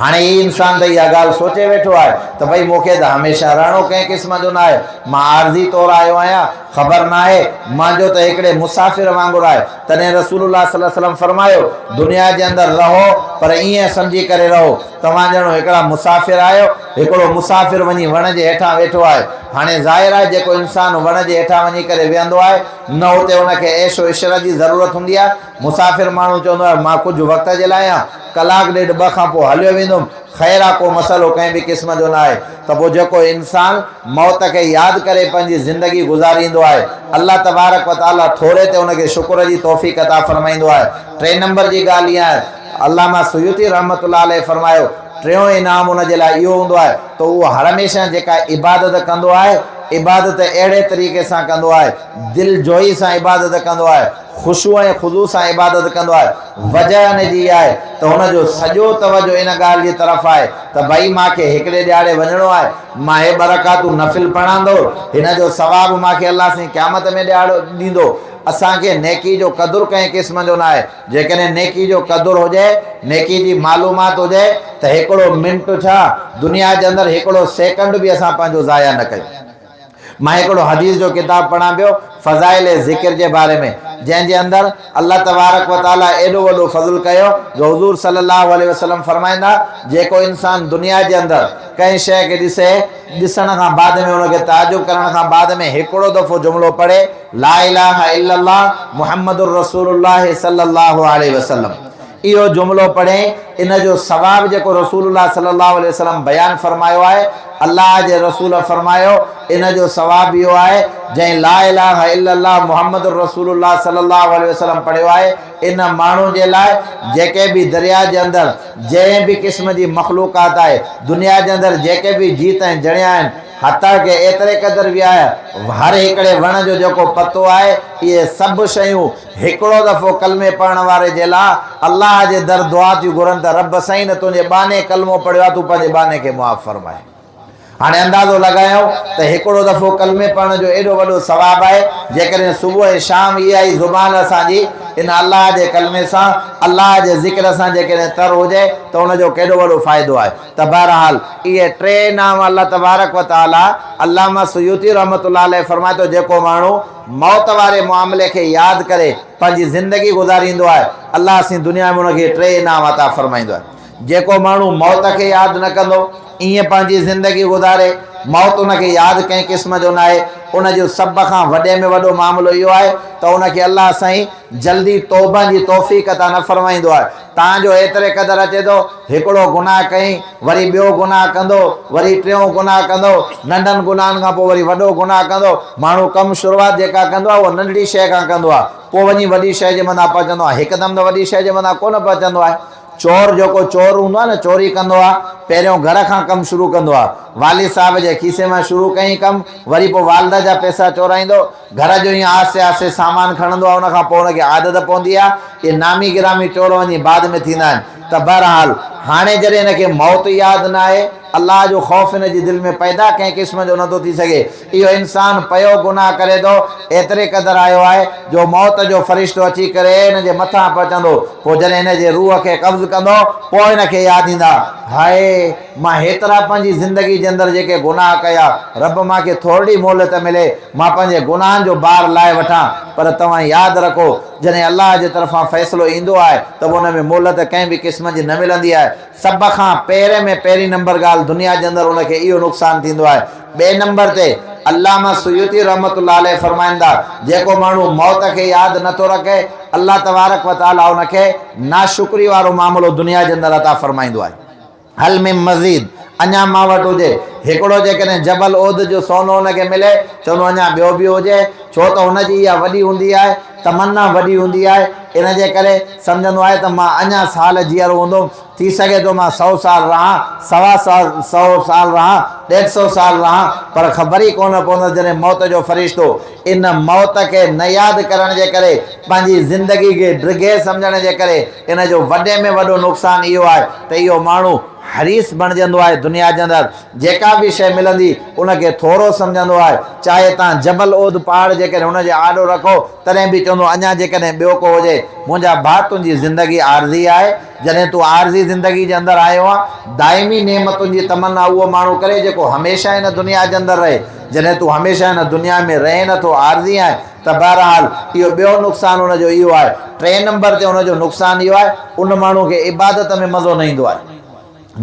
[SPEAKER 1] هاڻي هي انسان ته اها ڳالهه سوچي ويٺو آهي ته ڀئي مون کي ته هميشه رهڻو ڪنهن قسم جو ناهي، مان عارضي طور آيو آهيان، خبر ناهي، مانجو ته هڪڙي مسافر وانگر آهي. تڏهن رسول الله صلي الله عليه وسلم فرمايو، دنيا جي اندر رهو پر ائين سمجهي ڪري رهو، توهان ڄڻو هڪڙا مسافر آهيو، هڪڙو مسافر وڃي وڻ جي هيٺان ويٺو آهي، هاڻي ظاهر آهي جيڪو انسان وڻ جي هيٺان وڃي ڪري ويهندو آهي، نه اتي ان کي عيش و عشرت جي ضرورت هوندي آهي، مسافر ماڻهو چوندو آهي مان ڪجهه وقت جي لاء آهيان، ڪلاڪ ڏيڍ ٻه کان پوء هليو ويندم، خير آ ڪو مسئلو ڪنهن به قسم جو ناهي ته پوء جيڪو انسان موت کي ياد ڪري پنهنجي زندگي گذاريندو آهي الله تبارڪ و تعالي ٿوري تي ان کي شڪر جي توفيق عطا فرمائيندو آهي. ٽئين نمبر جي ڳالهه اها آهي علامه سيوطي رحمة الله عليه فرمايو ٽيون انعام ان جي لاء اهو هوندو آهي ته اهو هرهميشه جيڪا عبادت ڪندو آهي عبادت اهڙي طريقي سان ڪندو آهي دل جوئي سان عبادت ڪندو آهي خشوع ۽ خضوع سان عبادت ڪندو آهي، وجه ان جي اها آهي ته هن جو سڄو توجه ان ڳالهه جي طرف آهي ته ڀئي مان کي هڪڙي ڏهاڙي وڃڻو آهي، مان هي ٻه رڪعتون نفل پڙهان ٿو، هن جو ثواب مان کي الله سائين قيامت ۾ ڏهاڙو ڏيندو. اسان کي نيڪي جو قدر ڪنهن قسم جو ناهي، جيڪڏهن نيڪي جو قدر هجي، نيڪي جي معلومات هجي ته هڪڙو منٽ ڇا دنيا جي اندر هڪڙو سيڪنڊ به اسان پنهنجو ضايع نه ڪيون. مان هڪڙو حديث جو ڪتاب پڙهان پيو فضائل ذڪر جي باري ۾ جنهن جي اندر الله تبارڪ و تعالي ايڏو وڏو فضل ڪيو جو حضور صلي الله عليه وسلم فرمائندا جيڪو انسان دنيا جي اندر ڪنهن شيء کي ڏسي ڏسڻ کان بعد ۾ ان کي تعجب ڪرڻ کان بعد ۾ هڪڙو دفعو جملو پڙهي لا اله الا الله محمد رسول الله صلي الله عليه وسلم اهو جملو پڙهين ان جو ثواب جيڪو رسول الله صلي الله عليه وسلم بيان فرمايو آهي، الله جي رسول فرمايو، ان جو ثواب اهو آهي جنهن لا اله الا الله محمد رسول الله صلي الله عليه وسلم پڙهيو آهي ان ماڻهو جي لاء جيڪي به درياء جي اندر جنهن به قسم جي مخلوقات آهي دنيا جي اندر جيڪي به جيت ۽ جڻيا آهن حتيٰ ڪه ايتري قدر به آهي هر هڪڙي وڻ جو جيڪو پتو آهي اهي سڀ شيون هڪڙو دفعو ڪلمي پڙهڻ واري جي لاء الله جي در دعا ٿيون گهرن ته رب سائين تنهنجي ٻانهي ڪلمو پڙهيو آهي تون پنهنجي ٻانهي کي معاف فرماء. هاڻي اندازو لڳايو ته هڪڙو دفعو ڪلمي پڙهڻ جو ايڏو وڏو ثواب آهي جيڪڏهن صبح ۽ شام اها ئي زبان اسان جي ان الله جي ڪلمي سان الله جي ذڪر سان جيڪڏهن تر هجي ته ان جو ڪيڏو وڏو فائدو آهي ته بهرحال اهي ٽي انعام الله تبارڪ وتعالي علامه سيوطي رحمة الله عليه فرمائي ٿو جيڪو ماڻهو موت واري معاملي کي ياد ڪري پنهنجي زندگي گذاريندو آهي، الله سين دنيا ۾ ان کي ٽي انعام عطا فرمائيندو آهي. جيڪو ماڻهو موت کي ياد نه ڪندو، ائين پنهنجي زندگي گذاري، موت ان کي ياد ڪنهن قسم جو ناهي، ان جو سڀ کان وڏي ۾ وڏو معاملو اهو آهي ته ان کي الله سائين جلدي توبه جي توفيق عطا نه فرمائيندو آهي. تان جو ايتري قدر اچي ٿو، هڪڙو گناهه ڪيائين، وري ٻيو گناهه ڪندو، وري ٽيون گناهه ڪندو، ننڍن گناهن کان پوء وري وڏو گناهه ڪندو. ماڻهو ڪم شروعات جيڪا ڪندو آهي، اها ننڍڙي شيء کان ڪندو آهي، پوء وڃي وڏي شيء جي مٿان پهچندو آهي. هڪدم ته وڏي شيء جي مٿان ڪونه پهچندو آهي. چور جيڪو چور هوندو آهي نه، چوري ڪندو آهي، پهريون گهر کان ڪم شروع ڪندو آهي. والد صاحب جي کيسي مان شروع ڪيائين ڪم، وري پوء والده جا پئسا چورائيندو، گهر جو ائين آهستي آهستي سامان کڻندو آهي ان کان پوء ان کي عادت پوندي آهي اهي نامي گرامي چور وڃي بعد ۾ ٿيندا آهن ته بهرحال هاڻي جڏهن هن کي موت ياد ناهي الله جو خوف هن جي دل ۾ پيدا ڪنهن قسم جو نٿو ٿي سگهي. اهو انسان پيو گناهه ڪري ٿو، ايتري قدر آيو آهي جو موت جو فرشتو اچي ڪري هن جي مٿان پهچندو، پوء جڏهن هن جي روح کي قبض ڪندو، پوء هن کي ياد ايندا، هاء! مان هيترا پنهنجي زندگي جي اندر جيڪي گناهه ڪيا، رب مان کي ٿورڙي مهلت ملي، مان پنهنجي گناهن جو بار لاهي وٺان، پر توهان ياد رکو، جڏهن الله جي طرفان فيصلو ايندو آهي ته به ان ۾ مهلت ڪنهن به قسم جي نه ملندي آهي. سڀ کان پهرين ۾ پهرين نمبر ڳالهه دنيا جي اندر ان کي اهو نقصان ٿيندو آهي. ٻئي نمبر تي علامه سيوطي رحمة الله عليه فرمائن ٿا، جيڪو ماڻهو موت کي ياد نه ٿو رکي، الله تبارڪ و تعاليٰ ان کي ناشڪري وارو معاملو دنيا جي اندر عطا فرمائيندو آهي. هل من مزيد، اڃا مان وٽ هجي. هڪڙو جيڪڏهن جبل احد جو سونو ان کي ملي، چوندو اڃا ٻيو به هجي، ڇو ته هن جي اها وڏي هوندي آهي، تمنا وڏي هوندي آهي، ان جي ڪري سمجهندو آهي ته مان اڃا سال جيئرو هوندم، ٿي سگهي ٿو مان سئو سال رهان، سوا سئو سال رهان، ڏيڍ سئو سال رهان، پر خبر ئي ڪونه پوندس جڏهن موت جو فرشتو ان موت کي نه ياد ڪرڻ جي ڪري پنهنجي زندگي کي ڊگهي سمجهڻ جي ڪري ان جو وڏي ۾ وڏو نقصان اهو آهي ته اهو ماڻهو حريص بڻجندو آهي دنيا جي اندر جيڪا به شيء ملندي ان کي ٿورو سمجهندو آهي چاهي تان جبل احد پهاڙ جيڪڏهن هن جي آڏو رکو تڏهن به چوندو اڃا جيڪڏهن ٻيو ڪو هجي منهنجا ڀاء تنهنجي زندگي عارضي آهي جڏهن تون عارضي زندگي جي اندر آيو آهين دائمي نعمتن جي تمنا اهو ماڻهو ڪري جيڪو هميشه هن دنيا جي اندر رهي جڏهن تون هميشه هن دنيا ۾ رهين نٿو عارضي آهين ته بهرحال اهو ٻيو نقصان ان جو اهو آهي. ٽئين نمبر تي ان جو نقصان اهو آهي ان ماڻهو کي عبادت ۾ مزو نه ايندو آهي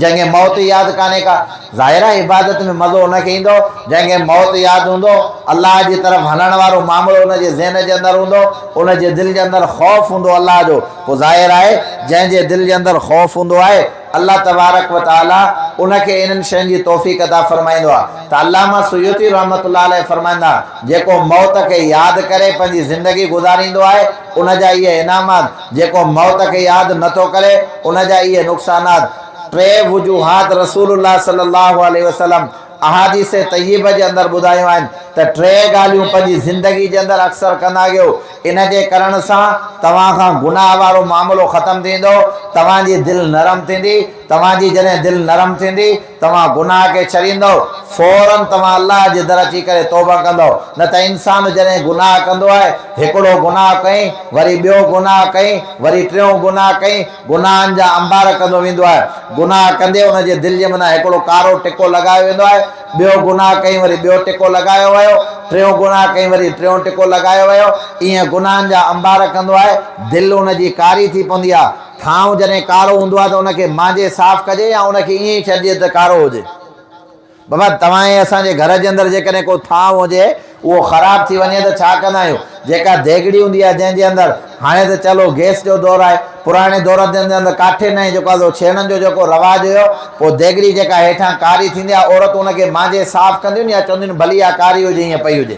[SPEAKER 1] جنهن کي موت ياد ڪانهي ڪا. ظاهر آهي عبادت ۾ مزو ان کي ايندو جنهن کي موت ياد هوندو، الله جي طرف هلڻ وارو معاملو ان جي ذهن جي اندر هوندو، ان جي دل جي اندر خوف هوندو الله جو. پوء ظاهر آهي جنهن جي دل جي اندر خوف هوندو آهي الله تبارڪ و تعالي ان کي انهن شين جي توفيق عطا فرمائيندو آهي ته علامه سيوطي رحمة الله عليه فرمائن ٿا، جيڪو موت کي ياد ڪري پنهنجي زندگي گذاريندو آهي ان جا اهي انعامات، جيڪو موت کي ياد نه ٿو ڪري ان جا اهي نقصانات. ٽي وجوهات رسول الله صلي الله عليه وسلم احاديث طيبه جي اندر ٻڌايون آهن ته ٽي ڳالهيون پنهنجي زندگي جي اندر اڪثر ڪندا ڪيو، ان جي ڪرڻ سان توهان کان گناهه وارو معاملو ختم ٿيندو، توهان جي دل نرم ٿيندي، توهان جي جڏهن دل نرم ٿيندي، توهان گناهه کي ڇڏيندؤ، فوراً توهان الله جي در اچي ڪري توبه ڪندؤ، نه ته انسان جڏهن گناهه ڪندو آهي، هڪڙو گناهه ڪئين، وري ٻيو گناهه ڪئين، وري ٽيون گناهه ڪئين، گناهن جا انبار ڪندو ويندو آهي. گناهه ڪندي ان جي دل جي مٿان هڪڙو ڪارو ٽڪو لڳايو ويندو آهي. ٻيو گناهه ڪئين وري ٻيو ٽڪو لڳايو ويو. ٽيون گناهه ڪئين وري ٽيون ٽڪو لڳايو ويو. ائين گناهن جا انبار ڪندو آهي. دل ان جي ڪاري ٿي پوندي آهي. ٿانء جڏهن ڪارو هوندو آهي ته ان کي مانجي صاف ڪجي يا ان کي ائين ئي ڇڏجي ته ڪارو هجي؟ بابا توهان ۽ اسان جي گهر جي اندر جيڪڏهن ڪو ٿانء هجي اهو خراب ٿي وڃي ته ڇا ڪندا آهيون؟ جيڪا ديڳڙي هوندي آهي جنهن جي اندر هاڻي ته چلو گئس جو دور آهي پراڻي دور جي اندر ڪاٺين ۽ جيڪو آهي سو ڇيڻن جو جيڪو رواج هيو پوء ديڳڙي جيڪا هيٺان ڪاري ٿيندي آهي عورتون ان کي مانجي صاف ڪنديون آهن يا چونديون آهن ڀلي اها ڪاري هجي ائين پئي هجي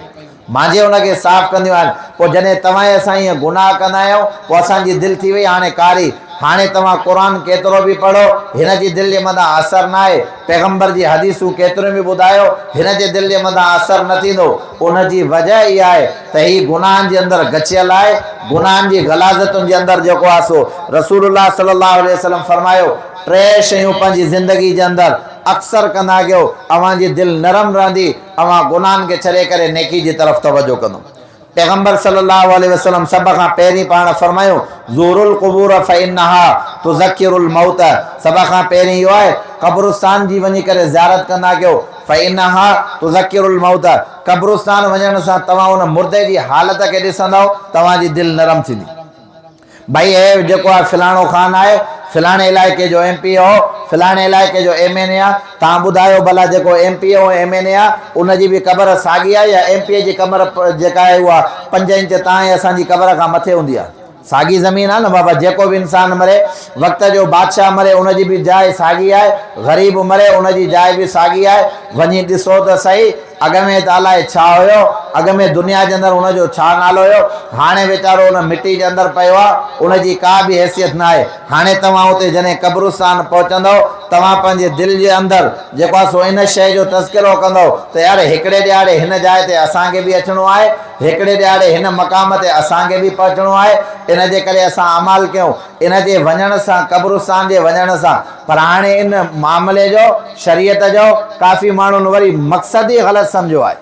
[SPEAKER 1] مانجي ان کي صاف ڪنديون آهن پوء جڏهن توهان ۽ اسان ائين گناهه ڪندا آهيون پوء اسان جي دل ٿي وئي هاڻي ڪاري هاڻي توهان قرآن ڪيترو به پڙهو هن جي دل جي مٿان اثر ناهي پيغمبر جي حديثون ڪيتريون به ٻڌايو هن جي دل جي مٿان اثر نه ٿيندو ان جي وجه اها آهي ته هي گناهن جي اندر گچيل آهي گناهن جي غلاظتن جي اندر جيڪو آهي سو رسول الله صلي الله عليه وسلم فرمايو ٽي شيون پنهنجي زندگي جي اندر اڪثر ڪندا ڪيو اوهان جي دل نرم رهندي اوهان گناهن کي ڇڏي ڪري نيڪي جي طرف توجه ڪندو. پيغمبر صلي الله عليه وسلم سڀ کان پهرين پاڻ فرمايو، زوروا القبور فانها تذڪر الموت سڀ کان پهرين اهو آهي قبرستان جي وڃي ڪري زيارت ڪندا ڪيو، فانها تذڪر الموت قبرستان وڃڻ سان توهان ان مردي جي حالت کي ڏسندؤ توهان جي دل نرم ٿيندي. ڀئي هي جيڪو آهي فلاڻو خان آهي، فلاڻي علائقي جو ايم پي اي هو، فلاڻي علائقي جو ايم اين اي آهي، توهان ٻڌايو ڀلا جيڪو ايم پي اي ۽ ايم اين اي آهي ان جي به قبر ساڳي آهي يا ايم پي اي جي قبر جيڪا آهي اها پنج انچ توهان ۽ اسان جي قبر کان مٿي هوندي آهي. ساڳي زمين آهي نه بابا جيڪو به انسان مري وقت جو بادشاهه مري ان جي به جاء ساڳي آهي، غريب مري ان جي جاء به ساڳي آهي، وڃي ڏسو ته سهي اڳ ۾ ته الائي ڇا هيو، اڳ ۾ دنيا جي اندر ان جو ڇا نالو هيو، هاڻي ويچارو ان مٽي جي اندر پيو آهي، ان جي ڪا به حيثيت ناهي. هاڻي توهان اتي جڏهن قبرستان پهچندؤ، توهان پنهنجي دل جي اندر جيڪو آهي سو ان شيء جو تذڪرو ڪندؤ ته يار هڪڙي ڏهاڙي هن جاء تي اسان کي به اچڻو آهي، هڪڙي ڏهاڙي هن مقام تي اسان کي به پهچڻو آهي، ان جي ڪري اسان اعمال ڪيون. ان جي وڃڻ سان، قبرستان جي وڃڻ سان، پر هاڻي ان معاملي جو، شريعت جو، ڪافي ماڻهن وري مقصد ئي غلط سمجهيو آهي.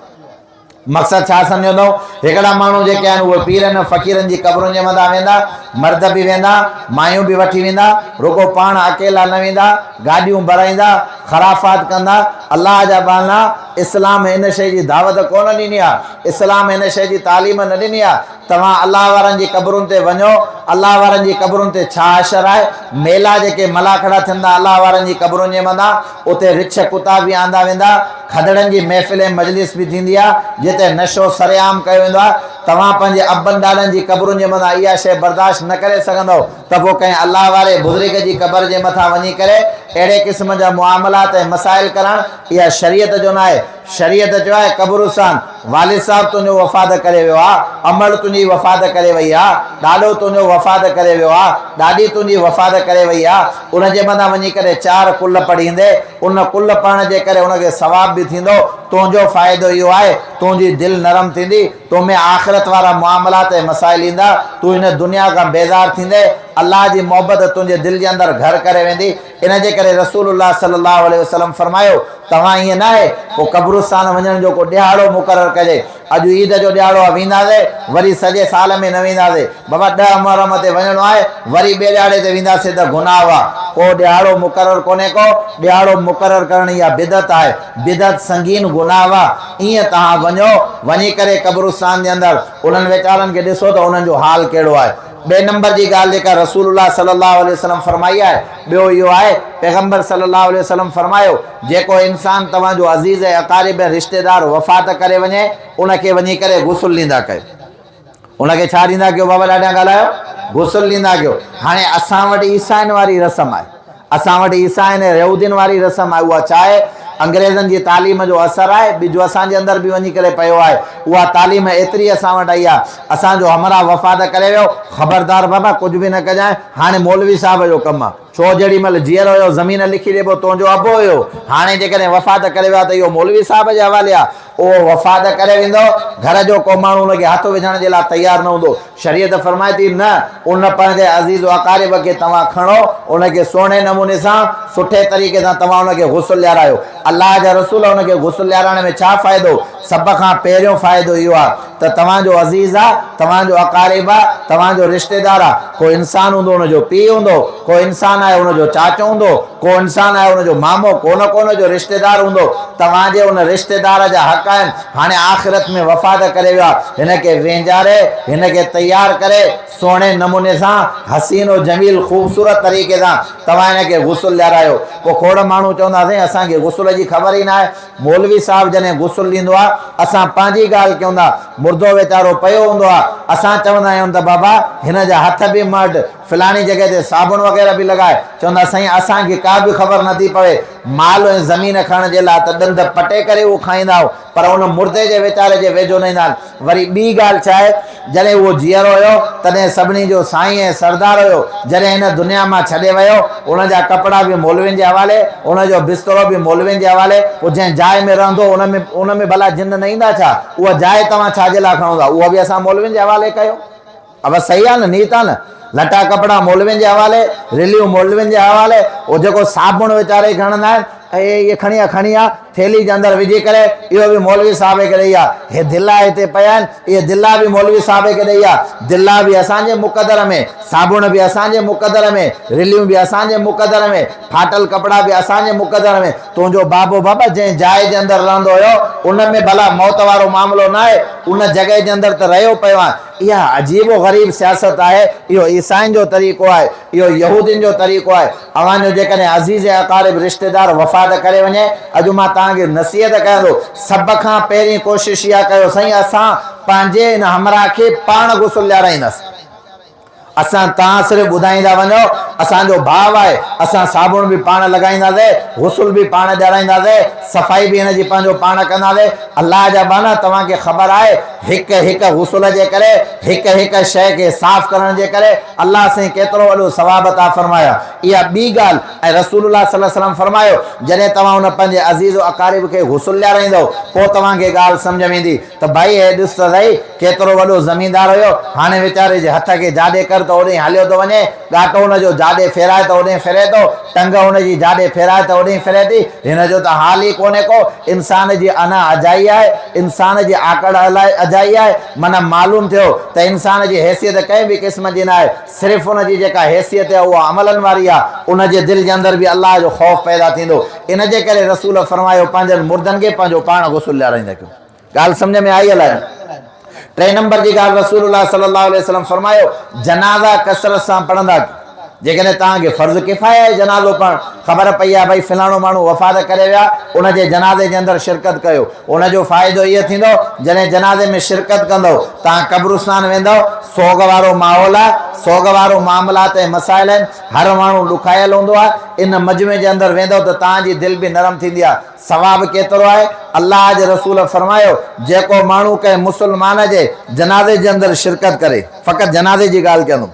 [SPEAKER 1] مقصد ڇا سمجهيو اٿئون؟ هڪڙا ماڻهو جيڪي آهن اهي پيرن ۽ فقيرن جي قبرن جي مٿان ويندا، مرد به ويندا، مايون به وٺي ويندا، رڳو پاڻ اڪيلا نه ويندا، گاڏيون ڀرائيندا، خرافات ڪندا، الله جا ٻانها، اسلام ان شيء جي دعوت ڪونه ڏني آهي، اسلام ان شيء جي تعليم نه ڏني آهي، توهان الله وارن جي قبرن تي وڃو، الله وارن جي قبرن تي ڇا حشر آهي، ميلا جيڪي ملاکڙا ٿين ٿا الله وارن جي قبرن جي مٿان، اتي رڇ ڪتا به آندا ويندا، کدڙن جي محفل ۽ مجلس به ٿيندي آهي، جتي نشو سرعام ڪيو ويندو آهي، توهان پنهنجي ابن ڏاڏن جي قبرن جي مٿان اها شيء برداشت نه ڪري سگهندؤ ته پوء ڪنهن الله واري بزرگ جي قبر جي مٿان وڃي ڪري اهڙي قسم جا معاملات ۽ مسائل ڪرڻ اها شريعت جو ناهي، شريعت چيو آهي قبرستان، والد صاحب تنهنجو وفات ڪري ويو آ، امڙ تنهنجي وفات ڪري وئي آ، ڏاڏو تنهنجو وفات ڪري ويو آ، ڏاڏي تنهنجي وفات ڪري وئي آ، ان جي مٿان وڃي ڪري چار قل پڙهيندي، ان قل پڙهڻ جي ڪري ان کي ثواب به ٿيندو، تنهنجو فائدو اهو آهي، تنهنجي دل نرم ٿيندي، تو ۾ آخرت وارا معاملات ۽ مسائل ايندا، تون هن دنيا کان بيزار ٿيندين، الله جي محبت تنهنجي دل جي اندر گهر ڪري ويندي، ان جي ڪري رسول الله صلي الله عليه وسلم فرمايو، توهان ائين ناهي ڪو قبرستان وڃڻ جو ڪو ڏهاڙو مقرر ڪجي، اڄ عيد جو ڏهاڙو آهي وينداسين، وري سڄي سال ۾ نه وينداسين، بابا ڏهه محرم تي وڃڻو آهي، وري ٻئي ڏهاڙي تي وينداسين ته گناهه آهي، ڪو ڏهاڙو مقرر ڪونهي ڪو، ڏهاڙو مقرر ڪرڻ اها بدعت آهي، بدعت سنگين گناهه آهي، ائين توهان وڃو، وڃي ڪري قبرستان جي اندر انهن ويچارن کي ڏسو ته انهن جو حال ڪهڙو آهي. ٻئي نمبر جي ڳالهه جيڪا رسول الله صلي الله عليه وسلم فرمائي آهي، ٻيو اهو آهي، پيغمبر صلي الله عليه وسلم فرمايو، جيڪو انسان توهان جو عزيز ۽ اقارب ۽ رشتيدار وفات ڪري وڃي، ان کي وڃي ڪري غسل ڏيندا ڪيو. ان کي ڇا ڏيندا ڪيو بابا ڏاڍيان ڳالهايو؟ غسل ڏيندا ڪيو. هاڻي اسان وٽ عيسائين واري رسم آهي. اسان وٽ عيسائين ۽ يهودين واري رسم آهي، اها ڇا آهي؟ انگريزن جي تعليم جو اثر آهي، ٻج اسان جي اندر به وڃي ڪري پيو آهي، اها تعليم ايتري اسان وٽ آئي آهي، اسان جو همراهه وفات ڪري ويو، خبردار بابا ڪجهه به نه ڪجانء، هاڻي مولوي صاحب جو ڪم آهي، ڇو جهڙي مهل جيئرو هيو زمين لکي ڏيبو تنهنجو ابو هيو، هاڻي جيڪڏهن وفات ڪري ويو آهي ته اهو مولوي صاحب جي حوالي آهي، اهو وفات ڪري ويندو، گهر جو ڪو ماڻهو ان کي هٿ وجهڻ جي لاء تيار نه هوندو. شريعت فرمائي ٿي، نه، ان پنهنجي عزيز و اقارب کي توهان کڻو، ان کي سهڻي نموني سان، سٺي طريقي سان توهان ان کي غسل ڏيارايو. الله جا رسول ان کي غسل ڏيارائڻ ۾ ڇا فائدو؟ سڀ کان پهريون فائدو اهو آهي ته توهان جو عزيز آهي، توهان جو اقارب آهي، توهان جو رشتيدار آهي. ڪو انسان هوندو ان جو پيء هوندو، ڪو انسان آهي ان جو چاچو هوندو، ڪو انسان آهي ان جو مامو، ڪو نه ڪو ان جو رشتيدار هوندو، توهان جي ان رشتيدار جا حق آهن، هاڻي آخرت ۾ وفات ڪري ويو آهي، هن کي وهنجاري، هن کي تيار ڪري، سهڻي نموني سان، حسين و جميل خوبصورت طريقي سان توهان هن کي غسل ڏيارايو. پوء کوڙ ماڻهو چوندا سائين اسان کي غسل جي خبر ئي ناهي، مولوي صاحب جڏهن غسل ڏيندو آهي، اسان پنهنجي ڳالهه ڪيون ٿا، مردو ويچارو پيو هوندو آهي، اسان چوندا آهيون ته بابا هن جا هٿ به مهٽ، فلاڻي جڳهه تي صابڻ وغيره به لڳائي، چوندا سائين اسان کي ڪا به خبر نه ٿي پوي، مال ۽ زمين کڻڻ جي لاء ته ڏند پٽي ڪري اهو کائيندا آهيو، پر ان مردي جي ويچاري جي ويجهو نه ايندا آهن. وري ٻي ڳالهه ڇا آهي، جڏهن اهو جيئرو هيو، تڏهن سڀني جو سائين ۽ سردار هيو، جڏهن هن دنيا مان ڇڏي ويو، ان جا ڪپڙا به مولوين جي حوالي، ان جو بسترو به مولوين جي حوالي، پوء جنهن جاء ۾ رهندو ان ۾ ان ۾ ڀلا جن نه ايندا ڇا؟ اها جاء توهان ڇا جي لاء کڻو ٿا؟ اها به اسان مولوين جي حوالي ڪيو. ابا صحيح آ نه نيت آ نه لٽا ڪپڙا مولوين جي حوالي رليون مولوين جي حوالي او جيڪو صابڻ ويچاري کڻندا آهن ۽ اهي کڻي آ کڻي آ ٿيلهي جي اندر وجهي ڪري اهو به مولوي صاحب کي ڏئي آ هي دلا هتي پيا آهن اهي دلا به مولوي صاحب کي ڏئي آ دلا به اسان جي مقدر ۾ صابڻ به اسان جي مقدر ۾ رليون به اسان جي مقدر ۾ ڦاٽل ڪپڙا به اسان جي مقدر ۾ تنهنجو بابو بابا جنهن جاء جي اندر رهندو هيو ان ۾ ڀلا موت وارو معاملو ناهي ان جڳهه جي اندر ته رهيو پيو آهين اها عجيب و غريب سياست آهي، اهو عيسائين جو طريقو آهي، اهو يهودين جو طريقو آهي. اوهان جو جيڪڏهن عزيز ۽ اقارب رشتيدار وفات ڪري وڃي، اڄ مان توهان کي نصيحت ڪيان ٿو، سڀ کان پهرين ڪوشش اها ڪيو سائين اسان پنهنجي ان همراهه کي پاڻ غسل ڏيارائينداسين. اسان توهان صرف ٻڌائيندا وڃو، اسان جو ڀاء آهي، اسان صابڻ به پاڻ لڳائينداسين، غسل به پاڻ ڏيارائينداسين، صفائي به هن جي پنهنجو پاڻ ڪنداسين. الله جا ٻانها توهان کي خبر آهي، هڪ هڪ غسل جي ڪري، هڪ هڪ شيء کي صاف ڪرڻ جي ڪري الله سائين ڪيترو وڏو ثواب عطا فرمايو آهي. اها ٻي ڳالهه ۽ رسول الله صلي الله عليه وسلم فرمايو، جڏهن توهان ان پنهنجي عزيز و اقارب کي غسل ڏيارائيندؤ، پوء توهان کي ڳالهه سمجهه ۾ ايندي ته ڀائي هي ڏس ته سهي ڪيترو وڏو زميندار هيو، هاڻي ويچاري جي هٿ کي جاڏي ڪر ته اوڏهين هليو ٿو وڃي، ڳاٽو ان جو جاڏي ڦيرائي ته اوڏهين ڦري ٿو، ٽنگ ان جي جاڏي ڦيرائي ته اوڏهين ڦري ٿي، هن جو ته حال ئي ڪونهي ڪو، انسان جي انا اجائي آهي، انسان جي آڪڙ اجائي آهي، معنيٰ معلوم ٿيو ته انسان جي حيثيت ڪنهن به قسم جي ناهي، صرف ان جي جيڪا حيثيت آهي اها عملن واري آهي، ان جي دل جي اندر به الله جو خوف پيدا ٿيندو، ان جي ڪري رسول فرمايو پنهنجن مردن کي پنهنجو پاڻ غسل ڏيارائيندا ڪيو. ڳالهه سمجهه ۾ آئي الائي نه؟ ٽئين نمبر جي ڳالهه رسول الله صلي الله عليه وسلم فرمايو، جنازا ڪثرت سان پڙهندا ڪيو. جيڪڏهن توهان کي فرض ڪفايه آهي جنازو پڙهڻ، خبر پئي آهي ڀئي فلاڻو ماڻهو وفات ڪري ويا، ان جي جنازي جي اندر شرڪت ڪيو. ان جو فائدو اهو ٿيندو جڏهن جنازي ۾ شرڪت ڪندؤ، توهان قبرستان ويندؤ، سوڳ وارو ماحول آهي، سوڳ وارو معاملات ۽ مسائل آهن، هر ماڻهو ڏکايل هوندو آهي، ان مجمعي جي اندر ويندؤ ته توهان جي دل به نرم ٿيندي آهي. ثواب ڪيترو آهي؟ الله جي رسول فرمايو، جيڪو ماڻهو ڪنهن مسلمان جي جنازي جي اندر شرڪت ڪري، فقط جنازي جي ڳالهه ڪيندم،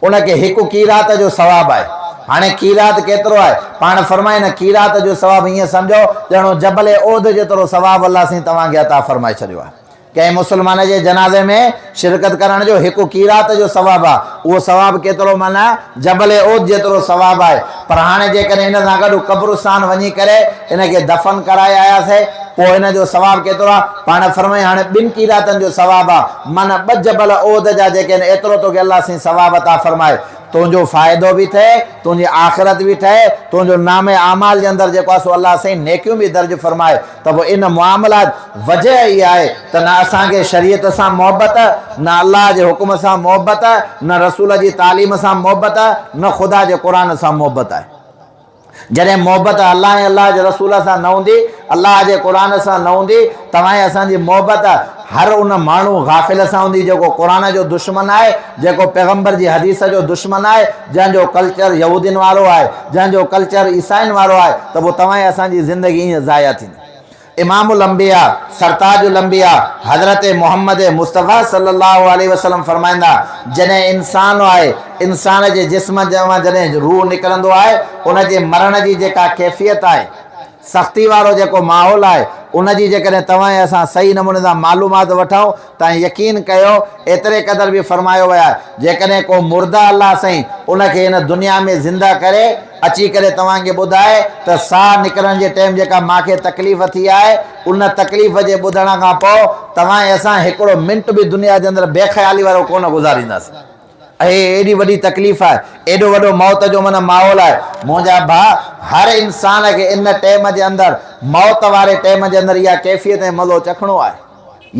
[SPEAKER 1] ان کي هڪ قيراط جو ثواب آهي. هاڻي قيراط ڪيترو آهي؟ پاڻ فرمائن، قيراط جو ثواب ائين سمجهو ڄڻو جبل احد جيترو ثواب الله سائين توهان کي عطا فرمائي ڇڏيو آهي. ڪنهن مسلمان جي جنازي ۾ شرڪت ڪرڻ جو هڪ قيراط جو ثواب آهي، اهو ثواب ڪيترو معنيٰ جبل احد جيترو ثواب آهي، پر هاڻي جيڪڏهن ان سان گڏ قبرستان وڃي ڪري ان کي دفن ڪرائي آياسي پوء ان جو ثواب ڪيترو آهي؟ پاڻ فرمايائين هاڻي ٻن قيراطن جو ثواب آهي، معنيٰ ٻه جبل احد جا جيڪي آهن ايترو توکي الله سائين ثواب عطا فرمائي. تنهنجو فائدو به ٿئي، تنهنجي آخرت به ٺهي، تنهنجو نامه اعمال جي اندر جيڪو آهي سو الله سائين نيڪيون به درج فرمائي ته پوء ان معاملات وجه اها آهي ته نه اسان کي شريعت سان محبت، نه الله جي حڪم سان محبت، نه رسول جي تعليم سان محبت، نه خدا جي قرآن سان محبت آهي. جڏهن محبت الله ۽ الله جي رسول سان نه هوندي، الله جي قرآن سان نه هوندي، توهان ۽ اسان جي محبت هر ان ماڻهو غافل سان هوندي جيڪو قرآن جو دشمن آهي، جيڪو پيغمبر جي حديث جو دشمن آهي، جنهن جو ڪلچر يهودين وارو آهي، جنهن جو ڪلچر عيسائين وارو آهي ته پوء توهان ۽ اسان جي زندگي ائين ضايع ٿيندي. امام الانبياء، سرتاج الانبياء حضرت محمد مصطفيٰ صلي الله عليه وسلم فرمائن ٿا، جڏهن انسان آهي، انسان جي جسم مان جڏهن روح نڪرندو آهي، ان جي مرڻ جي جيڪا ڪيفيت آهي، سختي وارو جيڪو ماحول آهي، ان جي جيڪڏهن توهان ۽ اسان صحيح نموني سان معلومات وٺون ته يقين ڪيو ايتري قدر به فرمايو ويو آهي، جيڪڏهن ڪو مرده الله سائين ان کي هن دنيا ۾ زنده ڪري اچي ڪري توهان کي ٻڌائي ته ساهه نڪرڻ جي ٽيم جيڪا مان کي تڪليف ٿي آهي ان تڪليف جي ٻڌڻ کان پوء توهان ۽ اسان هڪڙو منٽ به دنيا جي اندر بي خيالي وارو ڪونه گذارينداسين. اهي ايڏي وڏي تڪليف آهي، ايڏو وڏو موت جو معنيٰ ماحول آهي. منهنجا ڀاء هر انسان کي ان ٽيم جي اندر موت واري ٽيم جي اندر اها ڪيفيت ۽ مزو چکڻو آهي.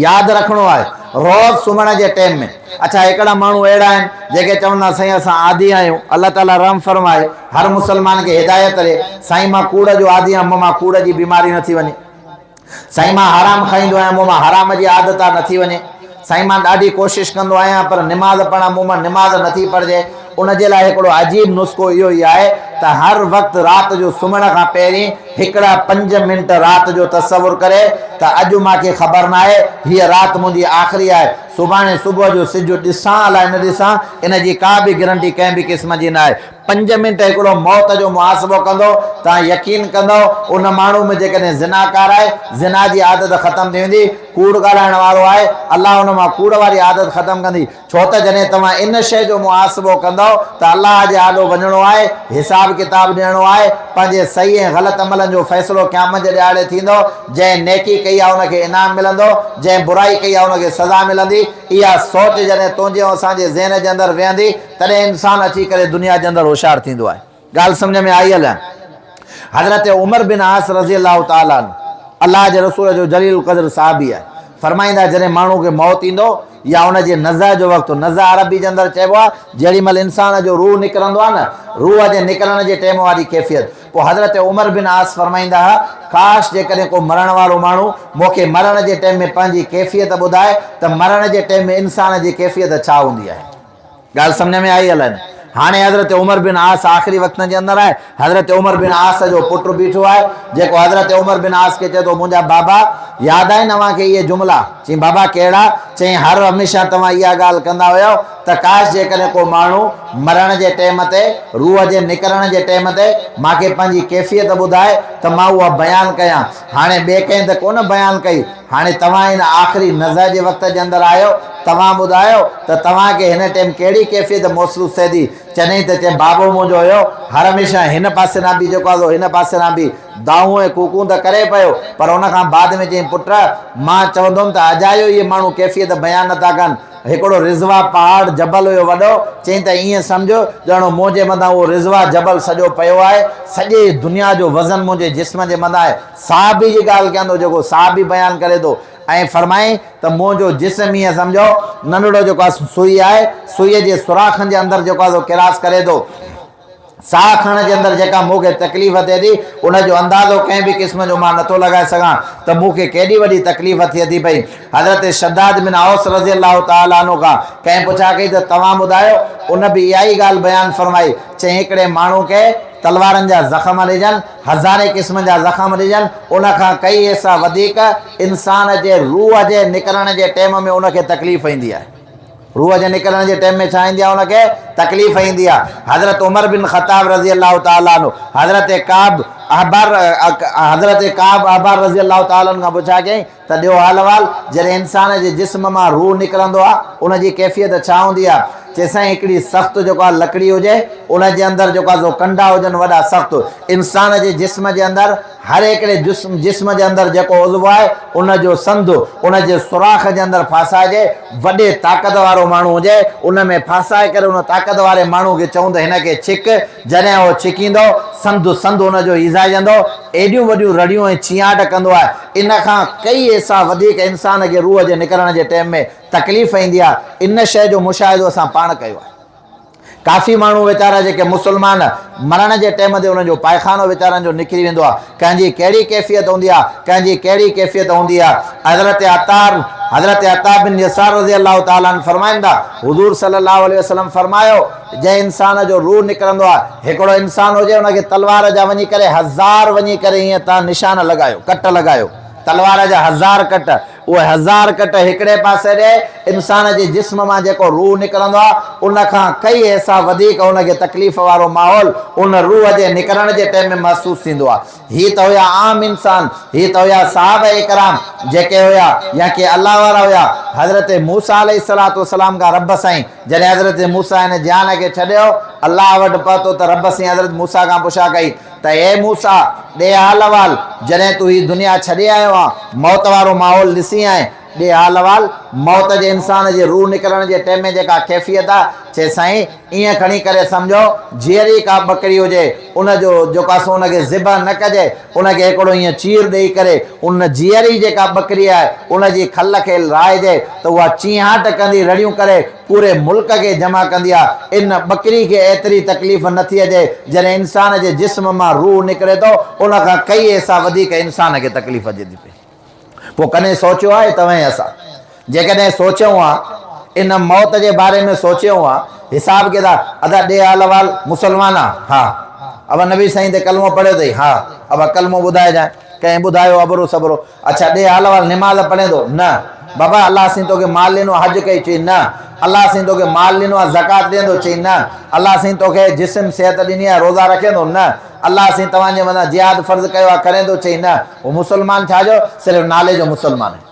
[SPEAKER 1] ياد رکڻو آهي روز سمهڻ جي ٽيم ۾. اڇا هڪڙا ماڻهو اهڙا آهن جيڪي چوندا سائين اسان عادي آهيون الله تعالي رحم فرمائي هر مسلمان کي هدايت ڏي سائين مان ڪوڙ جو عادي آهيان مون مان ڪوڙ جي بيماري نه ٿي وڃي سائين مان حرام کائيندو آهيان مون مان حرام جي عادت نه ٿي وڃي سائين مان ڏاڍي ڪوشش ڪندو آهيان پر نماز پڙهان مون مان نماز نه ٿي پڙهجي ان جي لاء هڪڙو عجيب نسخو اهو ئي آهي ته هر وقت رات جو سمهڻ کان پهرين هڪڙا پنج منٽ رات جو تصور ڪري ته اڄ مان کي خبر ناهي هيء رات منهنجي آخري آهي، سڀاڻي صبح جو سج ڏسان الائي نه ڏسان ان جي ڪا به گرنٽي ڪنهن به قسم جي ناهي. پنج منٽ هڪڙو موت جو محاسبو ڪندو توهان يقين ڪندؤ ان ماڻهو ۾ جيڪڏهن زناڪار آهي زنا جي عادت ختم ٿي ويندي، ڪوڙ ڳالهائڻ وارو آهي الله ان مان ڪوڙ واري عادت ختم ڪندي. ڇو ته جڏهن توهان ان شيء جو محاسبو ڪندؤ ته الله جي آڏو وڃڻو آهي، حساب ڪتاب ڏيڻو آهي، پنهنجي صحيح ۽ غلط عملن جو فيصلو قيامت جي ڏهاڙي ٿيندو، جنهن نيڪي ڪئي آهي ان کي انعام ملندو، جنهن برائي ڪئي آهي ان کي سزا ملندي، اها سوچ جڏهن تنهنجي ۽ اسان جي ذهن جي اندر ويهندي تڏهن انسان اچي ڪري دنيا جي اندر هوشيار ٿيندو آهي. ڳالهه سمجهه ۾ آئي الائي؟ حضرت عمر بن عاص رضي الله تعالٰي عنه الله جي رسول جو جليل القدر صحابي آهي، فرمائيندا جڏهن ماڻهو کي موت ايندو يا ان جي نزع جو وقت، نزع عربي جي اندر چئبو آهي جهڙي مهل انسان جو روح نڪرندو آهي نه، روح جي نڪرڻ جي ٽيم واري ڪيفيت، پوء حضرت عمر بن عاص فرمائيندا ها، ڪاش جيڪڏهن ڪو مرڻ وارو ماڻهو مون کي مرڻ جي ٽيم ۾ پنهنجي ڪيفيت ٻڌائي ته مرڻ جي ٽيم ۾ انسان جي ڪيفيت ڇا هوندي آهي؟ ڳالهه سمجهه ۾ آئي الائي نه؟ هاڻي حضرت عمر بن عاص آخري وقتن جي اندر آهي. حضرت عمر بن عاص جو پٽ بيٺو آهي، جيڪو حضرت عمر بن عاص کي چئي ٿو، منهنجا بابا، ياد آهن اوهان کي اهي جملا؟ چيائين، بابا ڪهڙا؟ چيائين، هر هميشه توهان اها ڳالهه ڪندا هيؤ ته ڪاش جيڪڏهن ڪو ماڻهو مرڻ جي ٽيم تي، روح جي نڪرڻ جي ٽيم تي، مان کي پنهنجي ڪيفيت ٻڌائي ته مان اها بيان ڪيان. هاڻي ٻئي ڪنهن ته ڪونه بيان ڪئي. هاڻي توهان هن آخري نزع جي وقت جي اندر آهيو، توهان ٻڌايو ته توهان کي هن ٽيم ڪهڙي ڪيفيت محسوس ٿئي ٿي؟ چنئي ته چئي بابو منهنجو هيو، هر هميشه هن پاسي ڏانهن به جيڪو آهي سو هن پاسي ڏانهن به دانهون ۽ ڪوڪون ته ڪري پيو، پر ان کان بعد ۾ چيائين پٽ! مان چوندو هوم ته اجايو اهي ماڻهو ڪيفيت بيان نه ٿا ڪن. هڪڙو رضويٰ پهاڙ، جبل، هيو وڏو، چيائين ته ائين سمجهه ڄڻ منهنجي مٿان اهو رضويٰ جبل سڄو پيو آهي، سڄي دنيا جو وزن منهنجي جسم جي مٿان آهي. صحابي جي ڳالهه ڪيان ٿو جيڪو صحابي بيان ڪري ٿو ۽ فرمائين ته منهنجو جسم ائين سمجهو ننڍڙو جيڪو آهي سوئي آهي، سوئي جي سوراخن جي اندر جيڪو آهي سو ڪراس ڪري ٿو. ساهه کڻڻ جي اندر جيڪا مون کي تڪليف ٿئي ٿي ان جو اندازو ڪنهن به قسم جو مان نٿو لڳائي سگهان ته مون کي ڪيڏي وڏي تڪليف ٿئي ٿي پئي. حضرت شداد بن اوس رضي الله تعالٰي عنه کان ڪنهن پڇا ڪئي ته توهان ٻڌايو؟ ان به اها ئي ڳالهه بيان فرمائي، چيائين هڪڙي ماڻهو کي تلوارن جا زخم ڏجن، هزارين قسمن جا زخم ڏجن، ان کان ڪئي حصا وڌيڪ انسان جي روح جي نڪرڻ جي ٽيم ۾ ان کي تڪليف ايندي آهي. روح جي نڪرڻ جي ٽيم ۾ ڇا ايندي آهي ان کي تڪليف ايندي آهي. حضرت عمر بن خطاب رضي الله تعالٰي عنه حضرت ڪعب احبار حضرت ڪعب احبار رضي الله تعالٰي عنه کان پڇا ڪيائين ته ڏيو حال احوال، جڏهن انسان جي جسم مان روح نڪرندو آ، ان جي ڪيفيت ڇا هوندي آ؟ چي سائين هڪڙي سخت جيڪو آ لڪڙي هجي، ان جي اندر جيڪو آ سو ڪنڊا هجن وڏا سخت. انسان جي جسم جي اندر هر هڪڙي جسم جي اندر جيڪو عضوو آهي، ان جو سنڌ ان جي سوراخ جي اندر ڦاسائجي، وڏي طاقت وارو ماڻهو هجي، ان ۾ ڦاسائي ڪري ان طاقت واري ماڻهو کي چئون ته هن کي ڇڪ، جڏهن اهو ڇڪيندو، سنڌ سنڌ ان جو ايذائجندو، ايڏيون وڏيون رڙيون ۽ چيهاٽ ڪندو آهي، ان کان ڪئي حصا وڌيڪ انسان کي روح جي نڪرڻ جي ٽيم ۾ تڪليف ايندي آهي، ان شيء جو مشاهدو اسان پاڻ ڪيو آهي. ڪافي ماڻهو ويچارا جيڪي مسلمان مرڻ جي ٽيم تي انهن جو پائخانو ويچارن جو نڪري ويندو آهي، ڪنهن جي ڪهڙي ڪيفيت هوندي آهي، ڪنهن جي ڪهڙي ڪيفيت هوندي آهي. حضرت عطار حضرت عطا بن يسار رضي الله تعالٰي عنه فرمائن ٿا، حضور صلي الله عليه وسلم فرمايو، جنهن انسان جو روح نڪرندو آهي، هڪڙو انسان هجي ان کي تلوار جا وڃي ڪري هزار وڃي ڪري ائين تان نشان لڳايو، ڪٽ لڳايو، تلوار جا هزار ڪٽ، اهي هزار ڪٽ هڪڙي پاسي ڏي، انسان جي جسم مان جيڪو روح نڪرندو آهي، ان کان ڪئي حصا وڌيڪ ان کي تڪليف وارو ماحول ان روح جي نڪرڻ جي ٽيم ۾ محسوس ٿيندو آهي. هي ته هيا عام انسان، هي ته هيا صحابه ڪرام جيڪي هيا يا ڪي الله وارا هيا. حضرت موسيٰ عليه الصلوة والسلام کان رب سائين جڏهن حضرت موسيٰ هن جهان کي ڇڏيو، الله وٽ پهتو ته رب سائين حضرت موسيٰ کان پڇا ڪئي ته اي موسيٰ! ڏي حال احوال، جڏهن تون هي دنيا ڇڏي آيو آن، موت وارو ماحول ڏسي آئين، ڏي حال احوال، موت جي انسان جي روح نڪرڻ جي ٽيم ۾ جيڪا ڪيفيت آ، چي سائين! ائين کڻي ڪري سمجهو، جيئري ڪا ٻڪري هجي، ان جو جيڪو آ سو ان کي ذبح نه ڪجي، ان کي هڪڙو ائين چير ڏيئي ڪري، ان جيئري جيڪا ٻڪري آهي، ان جي کل کي لاهجي ته اها چينهاٽ ڪندي رڙيون ڪري پوري ملڪ کي جمع ڪندي آهي. ان ٻڪري کي ايتري تڪليف نه ٿي اچي، جڏهن انسان جي جسم مان روح نڪري ٿو، ان کان ڪئي حصا وڌيڪ انسان کي تڪليف اچي ٿي پئي. پوء ڪڏهن سوچيو آهي توهين اسان؟ جيڪڏهن سوچيون ها، ان موت جي باري ۾ سوچيون ها، حساب ڪتاب، ادا ڏي حال احوال، مسلمان آن؟ ها. ابا نبي سائين تي ڪلمو پڙهيو اٿئي؟ ها. ابا ڪلمو ٻڌائجانء. ڪنهن ٻڌايو ابرو سبرو. اڇا ڏي حال احوال، نماز پڙهين ٿو؟ نه. بابا الله سائين توکي مال ڏنو آهي، حج ڪئي؟ چئي نه. الله سائين توکي مال ڏنو آهي، زڪوات ڏين ٿو؟ چئي نه. الله سائين توکي جسم صحت ڏني آهي، روزا رکين ٿو؟ نه. الله سائين توهان جي مٿان جهاد فرض ڪيو آهي، ڪرين ٿو؟ چئي نه. هو مسلمان ڇا جو؟ صرف نالي جو مسلمان آهي.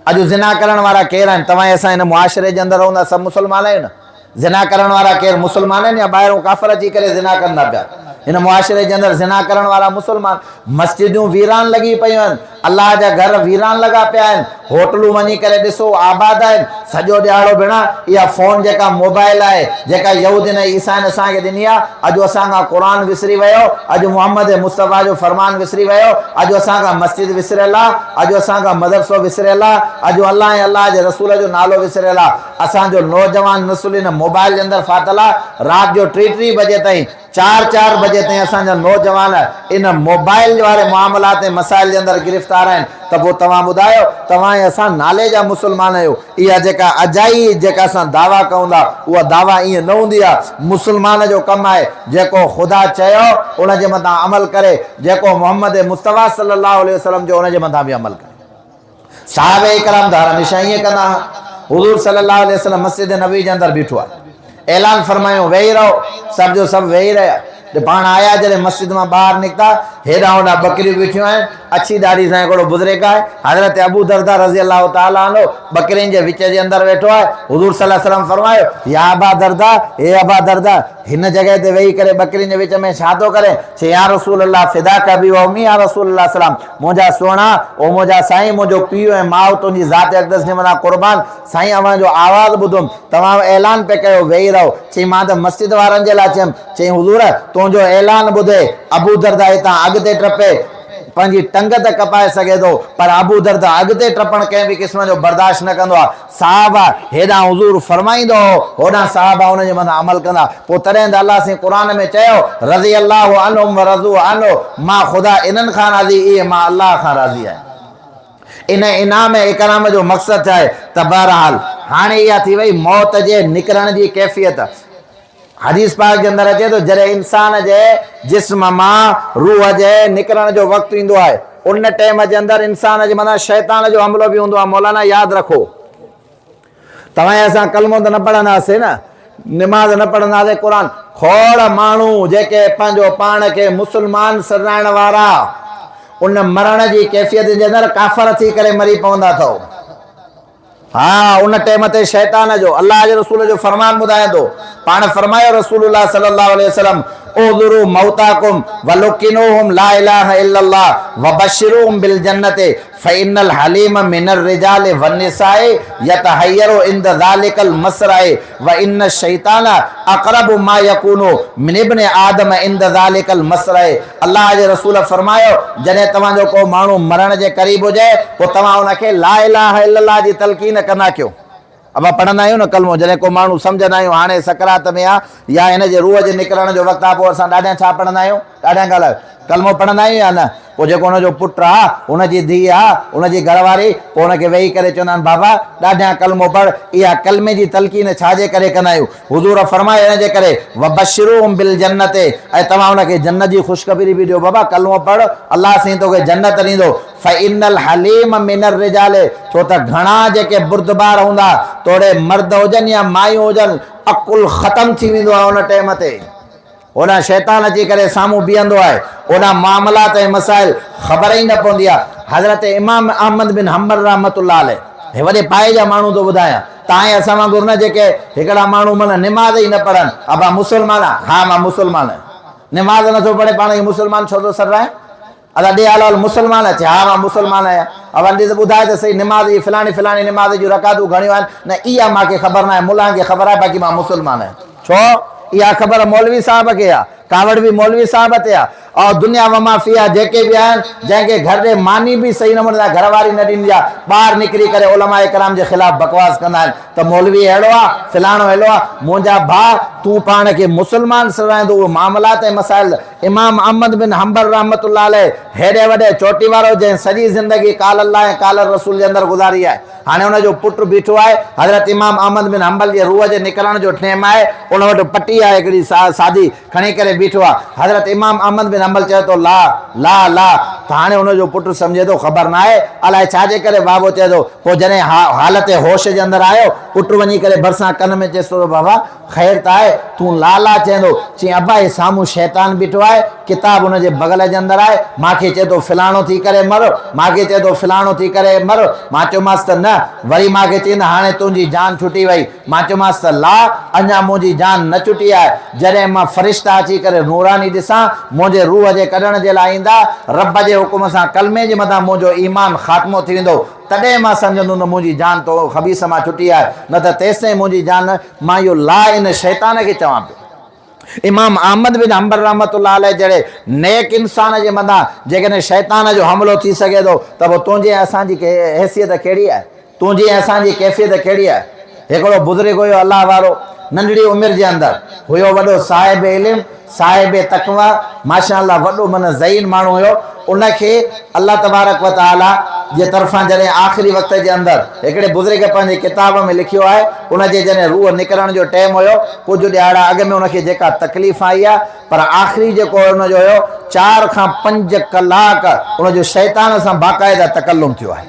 [SPEAKER 1] اڄ زنا ڪرڻ وارا ڪير آهن؟ توهان ۽ اسان هن معاشري جي اندر رهون ٿا، سڀ مسلمان آهيون نه؟ زنا ڪرڻ وارا ڪير مسلمان آهن يا ٻاهرون ڪافر اچي ڪري زنا ڪن ٿا پيا؟ هن معاشري جي اندر زنا ڪرڻ وارا مسلمان، مسجدون ويران لڳي پيون آهن، الله جا گهر ويران لڳا پيا آهن، هوٽلون وڃي ڪري ڏسو آباد آهن، سڄو ڏهاڙو ڀيڻا اها فون جيڪا موبائل آهي، جيڪا يهودين ۽ عيسائين اسان کي ڏني آهي، اڄ اسان کان قرآن وسري ويو، اڄ محمد مصطفيٰ جو فرمان وسري ويو، اڄ اسان کان مسجد وسريل آهي، اڄ اسان کان مدرسو وسريل آهي، اڄ الله ۽ الله جي رسول جو نالو وسريل آهي. اسان جو نوجوان نسل ان موبائل جي اندر ڦاٿل آهي، رات جو ٽي ٽي بجي تائين، چار چار بجي. جيتائين اسان جا نوجوان ان موبائل واري معاملات ۽ مسائل جي اندر گرفتار آهن ته پوء توهان ٻڌايو توهان ۽ اسان نالي جا مسلمان آهيون اها جيڪا اجائي جيڪا اسان دعويٰ ڪيون ٿا اها دعويٰ ائين نه هوندي آهي مسلمان جو ڪم آهي جيڪو خدا چيو ان جي مٿان عمل ڪري جيڪو محمد مصطفيٰ صلي الله عليه وسلم چيو ان جي مٿان به عمل ڪري. صحابه ڪرام ته هر هميشه ائين ڪندا ها. حضور صلي الله عليه وسلم مسجد نبوي جي اندر بيٺو آهي. اعلان فرمايو ويهي رهو، سڀ جو سڀ ويهي رهيا. پاڻ آيا جڏهن مسجد مان ٻاهر نڪتا، هيڏانهن هوڏانهن ٻڪريون بيٺيون آهن، اڇي ڏاڙهي سان هڪڙو بزرگ آهي، حضرت ابو درداء رضي الله تعالٰي عنه ٻڪرين جي وچ جي اندر ويٺو آهي، حضور صلي الله عليه وسلم فرمايو، يا ابا درداء، اي ابا درداء! هن جڳهه تي ويهي ڪري ٻڪرين جي وچ ۾ ڇا ٿو ڪرين؟ چي يا رسول الله فداک ابي و امي يا رسول الله سلام منهنجا سهڻا او منهنجا سائين منهنجو پيء ۽ ماء تنهنجي ذات اقدس جي مٿان قربان سائين اوهان جو آواز ٻڌم توهان اعلان پئي ڪيو ويهي رهو چي مان ته مسجد وارن جي لاء چيم چي حضور تنهنجو اعلان ٻڌي ابو دردا هتان اڳتي ٽپي پنهنجي ٽنگ ته ڪپائي سگهي ٿو پر ابو دردا اڳتي ٽپڻ ڪنهن به قسم جو برداشت نه ڪندو آهي صحابه هيڏانهن حضور فرمائيندو هو، هوڏانهن صحابه ان جي مٿان عمل ڪندا. پوء تڏهن ته الله سائين قرآن ۾ چيو، رضي الله عنهم ورضوا عنه، مان خدا انهن کان راضي اهي مان الله کان راضي آهيان. ان انعام ۽ اڪرام جو مقصد ڇا آهي ته بهرحال هاڻي اها ٿي وئي موت جي نڪرڻ جي ڪيفيت. حديث پاڪ جي اندر اچي ٿو جڏهن انسان جي جسم مان روح جي نڪرڻ جو وقت ايندو آهي ان ٽيم جي اندر انسان جي مٿان شيطان جو حملو به هوندو آهي مولانا ياد رکو توهان اسان ڪلمو ته نه پڙهنداسين نه نماز نه پڙهنداسين قرآن کوڙ ماڻهو جيڪي پنهنجو پاڻ کي مسلمان سڏرائڻ وارا ان مرڻ جي ڪيفيت جي اندر ڪافر ٿي ڪري مري پوندا اٿو ها ان ٽيم تي شيطان جو الله جي رسول جو فرمان ٻڌايان ٿو پاڻ فرمايو رسول الله صلي الله عليه وسلم احضروا موتاڪم ولقنوهم لا اله الا الله وبشروهم بالجنة فإن الحليم من الرجال والنساء يتحير عند ذلك المصرع وان الشيطان اقرب ما يڪون من ابن آدم عند ذلک المصرع الله جي رسول فرمايو، جڏهن توهان جو ڪو ماڻهو مرڻ جي قريب هجي پوء توهان ان کي لا اله الا الله جي تلقين ڪندا ڪيو. ابا پڙهندا آهيون نه ڪلمو جڏهن ڪو ماڻهو سمجهندا آهيون هاڻي سڪرات ۾ آ يا هن جي روح جي نڪرڻ جو وقت آ پوء اسان ڏاڍيان ڇا پڙهندا آهيون ڏاڍيان ڳالهايو ڪلمو پڙهندا آهيون يا نه؟ پوء جيڪو ان جو پٽ آ، ان جي ڌيء آ، ان جي گهر واري، پوء ان کي ويهي ڪري چوندا آهن، بابا! ڏاڍيان ڪلمو پڙهه، اها ڪلمي جي تلقين ڇا جي ڪري ڪندا آهيون؟ حضور فرمايو، ان جي ڪري، وبشروهم بالجنة ۽ توهان ان کي جنت جي خوشخبري به ڏيو، بابا! ڪلمو پڙهه، الله سائين توکي جنت ڏيندو، فإن الحليم من الرجال ڇو ته گهڻا جيڪي بردبار هوندا، توڙي مرد هجن يا مايون هجن، عقل ختم ٿي ويندو آهي ان ٽيم تي. هوڏانهن شيطان اچي ڪري سامهون بيهندو آهي، اوڏانهن معاملات ۽ مسائل خبر ئي نه پوندي آهي. حضرت امام احمد بن حنبل رحمة الله عليه هي وڏي پائي جا ماڻهو ٿو ٻڌايان، توهان ۽ اسان وانگر نه جيڪي هڪڙا ماڻهو معنيٰ نماز ئي نه پڙهن، ابا مسلمان آ، ها مان مسلمان آهيان، نماز نٿو پڙهي پاڻ کي مسلمان ڇو ٿو سڏرائين؟ ادا ڏي حال احوال مسلمان آهين؟ چي ها مان مسلمان آهيان. اول ڏي ته ٻڌاء ته سهي نماز جي فلاڻي فلاڻي نماز جون رڪعتون گهڻيون آهن؟ نه اها مان کي خبر ناهي ملان کي خبر آهي باقي مان مسلمان آهيان. ڇو؟ اها خبر مولوي صاحب کي آ. ڪاوڙ به مولوي صاحب تي آ. او دنيا وما فيها جيڪي به آهن جنهن کي گهر ڏي ماني به صحيح نموني سان گهر واري نه ڏيندي آ ٻاهر نڪري ڪري علماء ڪرام جي خلاف بڪواس ڪندا آهن ته مولوي اهڙو آ فلاڻو اهڙو آ منهنجا ڀاء تون پاڻ کي مسلمان سڏرائين ٿو اهي معاملات ۽ مسائل امام احمد بن حنبل رحمة الله عليه هيڏي وڏي چوٽي وارو جنهن سڄي زندگي قال الله ۽ قال الرسول جي اندر گذاري آهي هاڻي ان جو پٽ بيٺو آهي حضرت امام احمد بن حنبل جي روح جي نڪرڻ جو ٽيم آهي ان وٽ پٽي آهي هڪڙي سادي کڻي ڪري بيٺو آهي حضرت امام احمد بن حنبل چئي ٿو لا لا لا ته هاڻي ان جو پٽ سمجهي ٿو خبر ناهي الائي ڇا جي ڪري بابو چئي ٿو پوء جڏهن حالت هوش جي اندر آيو پٽ وڃي ڪري ڀرسان ڪن ۾ چيس ٿو بابا خير ته آهي، تون لا لا چئين ٿو. چيائين، ابا هي سامهون شيطان بيٺو آهي، ڪتاب ان جي بغل جي اندر آهي، مان کي چئي ٿو فلاڻو ٿي ڪري مر، مان کي چئي ٿو فلاڻو ٿي ڪري مر. مان چيومانس ته نه. وري مان کي چيائين ته هاڻي تنهنجي جان ڇٽي وئي. مان چيومانس ته لا، اڃا منهنجي جان نه ڇٽي آهي. جڏهن مان فرشتا اچي ڪري نوراني ڏسان، منهنجي روح جي ڪڍڻ جي لاء ايندا، رب جي حڪم سان ڪلمي جي مٿان منهنجو ايمان خاتمو ٿي ويندو. تڏهن مان سمجهندم ته منهنجي جان تو خبيث مان ڇٽي آهي، نه ته تيستائين منهنجي جان نه، مان اهو لا ان شيطان کي چوان پيو. امام احمد بن حنبل رحمة الله عليه جهڙي نيڪ انسان جي مٿان جيڪڏهن شيطان جو حملو ٿي سگهي ٿو ته پوء تنهنجي ۽ اسان جي حيثيت ڪهڙي آهي؟ تنهنجي ۽ اسان جي ڪيفيت ڪهڙي آهي؟ هڪڙو بزرگ هيو الله وارو، ننڍڙي عمر جي اندر هيو وڏو صاحب علم، صاحب تقويٰ، ماشاء الله وڏو معنيٰ ذهين ماڻهو هيو، ان کي الله تبارڪ و تعاليٰ جي طرفان جڏهن آخري وقت جي اندر هڪڙي بزرگ پنهنجي ڪتاب ۾ لکيو آهي، ان جي جڏهن روح نڪرڻ جو ٽيم هيو، ڪجهه ڏهاڙا اڳ ۾ ان کي جيڪا تڪليف آئي آهي، پر آخري جيڪو ان جو هيو چار کان پنج ڪلاڪ ان جو شيطان سان باقاعده تڪلم ٿيو آهي.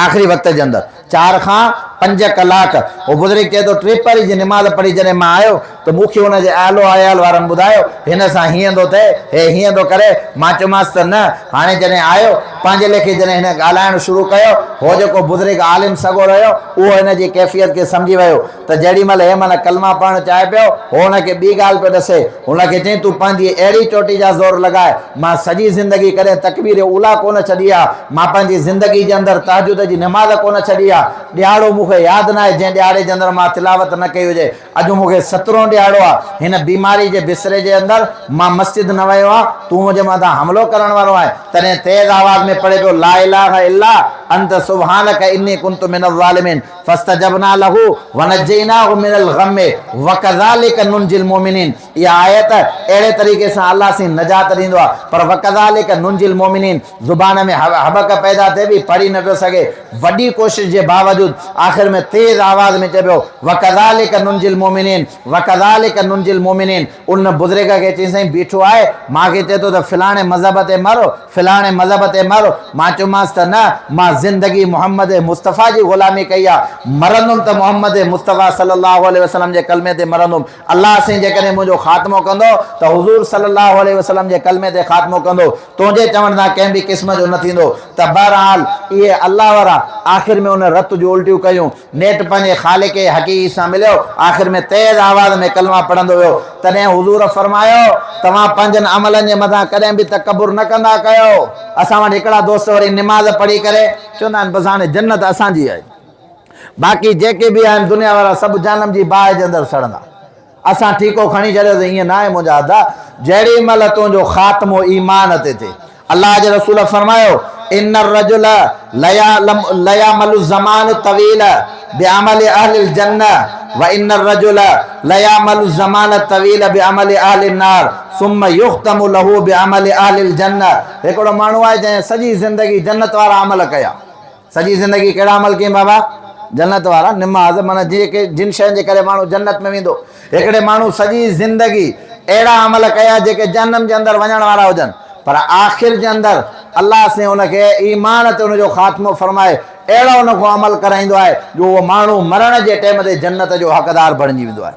[SPEAKER 1] آخري وقت جي اندر چار کان پنج ڪلاڪ هو بزرگ چئي ٿو ٽيپهري جي نماز پڙهي جڏهن مان آيو ته مون کي ان جي اهل و عيال وارن ٻڌايو هن سان هيئن ٿو ٿئي هي هيئن ٿو ڪري مان چيومانس ته نه هاڻي جڏهن آيو پنهنجي ليکي جڏهن هن ڳالهائڻ شروع ڪيو هو جيڪو بزرگ عالم سڳورو هيو اهو هن جي ڪيفيت کي سمجهي ويو ته جهڙي مهل هي معنيٰ ڪلما پڙهڻ چاهي پيو، هو هن کي ٻي ڳالهه پيو ڏسي. هن کي چيائين، تون پنهنجي اهڙي چوٽي جا زور لڳاء، مان سڄي زندگي ڪڏهن تڪبير اوليٰ ڪونه ڇڏي آ، مان پنهنجي زندگي جي اندر تهجد جي نماز ڪونه ڇڏي آ، ڏهاڙو مون کي ياد ناهي جنهن ڏهاڙي جي اندر مان تلاوت نه ڪئي هجي، اڄ مون کي سترهون ڏهاڙو آ، هن بيماري جي بستري جي اندر مان مسجد نه ويو آهيان، تون منهنجي مٿان حملو ڪرڻ وارو آهين. تڏهن تيز آواز ۾ پڙهي پيو، لا اله الا انت سبحانک اني ڪنت من الظالمين. فاستجبنا له ونجيناه من الغم وڪذلک ننجي المومنين اها آيت اهڙي طريقي سان الله سين نجات ڏيندو آهي پر وڪذلک ننجي المومنين زبان ۾ هٻڪ پيدا ٿئي به پڙهي نه پيو سگهي وڏي ڪوشش جي باوجود آخر ۾ تيز آواز ۾ چئي پيو وڪذلک ننجي المومنين وڪذلک ننجي المومنين ان بزرگ کي چيائين سائين بيٺو آهي مان کي چئي ٿو ته فلاڻي مذهب تي مر فلاڻي مذهب تي مر، مان چيومانس ته نه، مان زندگي محمد مصطفيٰ جي غلامي ڪئي آ، مرندم ته محمد مصطفيٰ صلي الله عليه وسلم جي ڪلمي تي مرندم، الله سائين جيڪڏهن منهنجو خاتمو ڪندو ته حضور صلي الله عليه وسلم جي ڪلمي تي خاتمو ڪندو، تنهنجي چوڻ سان ڪنهن به قسم جو نه ٿيندو ته بهرحال اهي الله وارا آخر ۾ ان رت جون الٽيون ڪيون. نيٺ پنهنجي خالق حقيقي سان مليو، آخر ۾ تيز آواز ۾ ڪلما پڙهندو ويو. تڏهن حضور فرمايو، توهان پنهنجن عملن جي مٿان ڪڏهن به تڪبر نه ڪندا ڪيو. اسان وٽ هڪڙا دوست وري نماز پڙهي ڪري چوندا آهن بس هاڻي جنت اسان جي آهي، باقي جيڪي به آهن دنيا وارا سڀ جهنم جي باهه جي اندر سڙندا. اسان ٺيڪو کڻي ڇڏيو ته ائين ناهي منهنجا ادا، جهڙي مهل تنهنجو خاتمو ايمان تي ٿئي. الله جي رسول فرمايو، ان الرجل ليعمل الزمان الطويل بعمل اهل الجنة وان الرجل ليعمل الزمان الطويل بعمل اهل النار ثم يختم له بعمل اهل الجنة هڪڙو ماڻهو آهي جنهن سڄي زندگي جنت وارا عمل ڪيا. سڄي زندگي ڪهڙا عمل ڪيائين بابا؟ جنت وارا، نماز معنيٰ جيڪي جن شين جي ڪري ماڻهو جنت ۾ ويندو. هڪڙي ماڻهو سڄي زندگي اهڙا عمل ڪيا جيڪي جهنم جي اندر وڃڻ وارا هجن پر آخر جي اندر الله سائين ان کي ايمان تي ان جو خاتمو فرمائي اهڙو ان کان عمل ڪرائيندو آهي جو اهو ماڻهو مرڻ جي ٽيم تي جنت جو حقدار بڻجي ويندو آهي.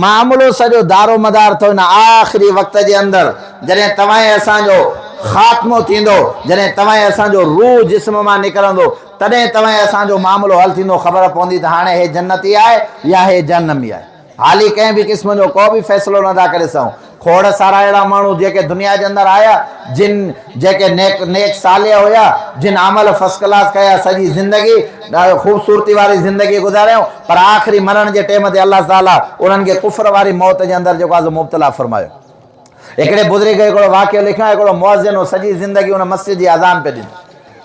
[SPEAKER 1] معاملو سڄو دارومدار اٿو ان آخري وقت جي اندر جڏهن توهان ۽ اسان جو خاتمو ٿيندو، جڏهن توهان ۽ اسان جو روح جسم مان نڪرندو، تڏهن توهان ۽ اسان جو معاملو حل ٿيندو، خبر پوندي ته هاڻي هي جنتي آهي يا هي جهنمي آهي. حالي ڪنهن به قسم جو ڪو به فيصلو نه ٿا ڪري سگهون. کوڙ سارا اهڙا ماڻهو جيڪي دنيا جي اندر آيا، جن جيڪي نيڪ نيڪ صالح هيا، جن عمل فرسٽ ڪلاس ڪيا، سڄي زندگي خوبصورتي واري زندگي گذاريائون، پر آخري مرڻ جي ٽيم تي الله تعالي انهن کي ڪفر واري موت جي اندر جيڪو آهي سو مبتلا فرمايو. هڪڙي بزرگ جو هڪڙو واقعو لکيو آهي، هڪڙو مؤذن هو، سڄي زندگي ان مسجد جي اذان پئي ڏني،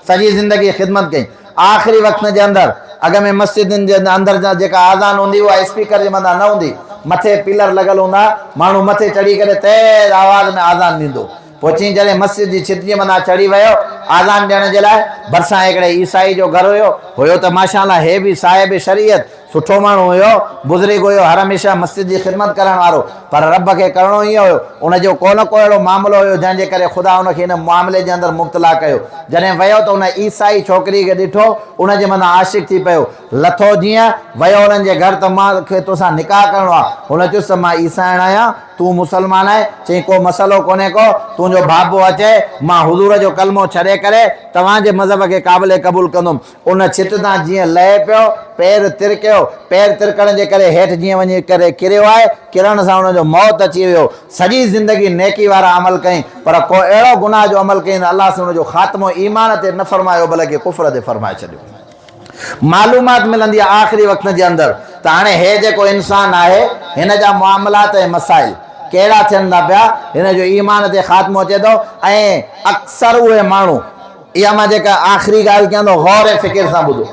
[SPEAKER 1] سڄي زندگي خدمت ڪئي، آخري وقت جي اندر اڳ ۾ مسجدن جي اندر جيڪا اذان هوندي اها اسپيڪر جي مٿان نه هوندي، مٿي پلر لڳل هوندا، ماڻهو مٿي چڙهي ڪري تيز آواز ۾ اذان ڏيندو. پوء چيائين جڏهن مسجد جي ڇت جي مٿان چڙهي ويو اذان ڏيڻ جي لاء، ڀرسان هڪڙي عيسائي جو گهر هيو، هيو ته ماشاء الله هي به صاحب شريعت، سٺو ماڻهو هيو، بزرگ هيو، هر هميشه مسجد جي خدمت ڪرڻ وارو، پر رب کي ڪرڻو ائين هيو، ان جو ڪو نه ڪو اهڙو معاملو هيو جنهن جي ڪري خدا ان کي ان معاملي جي اندر مبتلا ڪيو. جڏهن ويو ته ان عيسائي ڇوڪري کي ڏٺو، ان جي مٿان عاشق ٿي پيو. لٿو جيئن ويو انهن جي گهر ته مان کي توسان نڪاح ڪرڻو آهي. هن چيس ته مان عيسائڻ آهيان، تون مسلمان آهين؟ چيائين ڪو مسئلو ڪونهي ڪو، تنهنجو ڀاڀو اچي، مان حضور جو ڪلمو ڇڏي ڪري توهان جي مذهب کي قابل قبول ڪندم. ان ڇت تان جيئن لهي پيو، پير ترڪيو، پير ترڪڻ جي ڪري هيٺ جيئن وڃي ڪري ڪريو آهي، ڪرڻ سان ان جو موت اچي ويو. سڄي زندگي نيڪي وارا عمل ڪيائين، پر ڪو اهڙو گناهه جو عمل ڪيائين ته الله سائين ان جو خاتمو ايمان تي نه فرمايو بلڪه ڪفر تي فرمائي ڇڏيو. معلومات ملندي آهي آخري وقت جي اندر ته هاڻي هي جيڪو انسان آهي هن جا معاملات ۽ مسائل ڪهڙا ٿين ٿا پيا، هن جو ايمان تي خاتمو اچي ٿو ۽ اڪثر اهي ماڻهو اها مان جيڪا آخري ڳالهه ڪيان ٿو غور ۽ فڪر سان ٻڌو.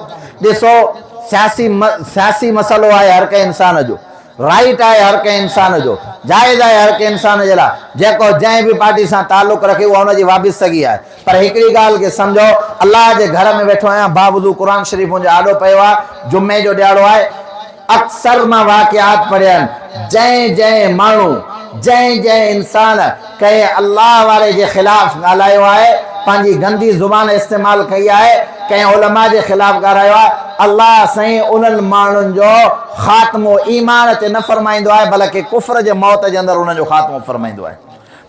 [SPEAKER 1] ڏسو سياسي سياسي مسئلو آهي هر ڪنهن انسان جو، رائيٽ آهي هر ڪنهن انسان جو، جائز آهي هر ڪنهن انسان جي لاء، جيڪو جنهن به پارٽي سان تعلق رکي اها ان جي وابستگي آهي. پر هڪڙي ڳالهه کي سمجهو، الله جي گهر ۾ ويٺو آهيان، باوضو قرآن شريف منهنجي آڏو پيو آهي، جمعي جو ڏهاڙو آهي، اڪثر مان واقعات پڙهيا آهن، جنهن جنهن ماڻهو، جنهن جنهن انسان ڪنهن الله واري جي خلاف ڳالهايو آهي، پنهنجي گندي زبان استعمال ڪئي آهي، ڪنهن علماء جي خلاف ڳالهايو آهي، الله سائين انهن ماڻهن جو خاتمو ايمان تي نه فرمائيندو آهي، بلڪه ڪفر جي موت جي اندر انهن جو خاتمو فرمائيندو آهي.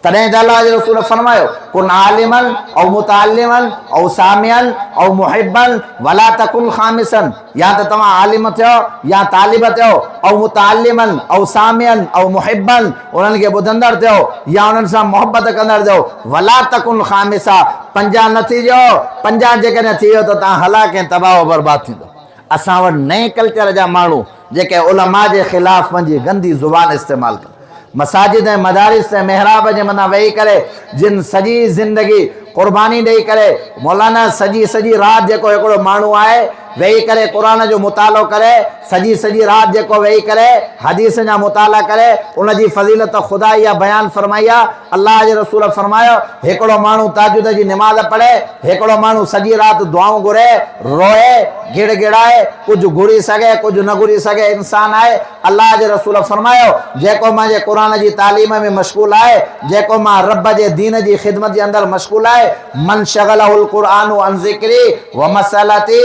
[SPEAKER 1] تڏهن ته الله جي رسول فرمايو، ڪن عالما او متعلما او سامعا او محبا ولا تڪن خامسا يا ته توهان عالم ٿيو يا طالب ٿيو او متعلما او سامعا او محبا انهن کي ٻڌندڙ ٿيو يا انهن سان محبت ڪندڙ ٿيو ولا تڪن خامسا پنجان نه ٿيجو پنجان جيڪڏهن ٿي ويو ته توهان هلاڪ ۽ تباهه و برباد ٿيندو. اسان وٽ نئين ڪلچر جا ماڻهو جيڪي علماء جي خلاف پنهنجي گندي زبان استعمال ڪن مساجد ۽ مدارس ۽ محراب جي مٿان ويهي ڪري جن سڄي زندگي قرباني ڏئي ڪري مولانا سڄي سڄي رات جيڪو هڪڙو ماڻهو آهي ويهي ڪري قرآن جو مطالعو ڪري سڄي سڄي رات جيڪو ويهي ڪري حديث جا مطالعا ڪري ان جي فضيلت خدا اها بيان فرمائي آهي الله جي رسول فرمايو هڪڙو ماڻهو تهجد جي نماز پڙهي هڪڙو ماڻهو سڄي رات دعائون گهري، روئي، گڙ گڙائي، ڪجهه گهري سگهي، ڪجهه نه گهري سگهي، انسان آهي، الله جي رسول فرمايو، جيڪو مانجي قرآن جي تعليم ۾ مشغول آهي، جيڪو مان رب جي دين جي خدمت جي اندر مشغول آهي، من شغله القرآن عن ذڪري ومسألتي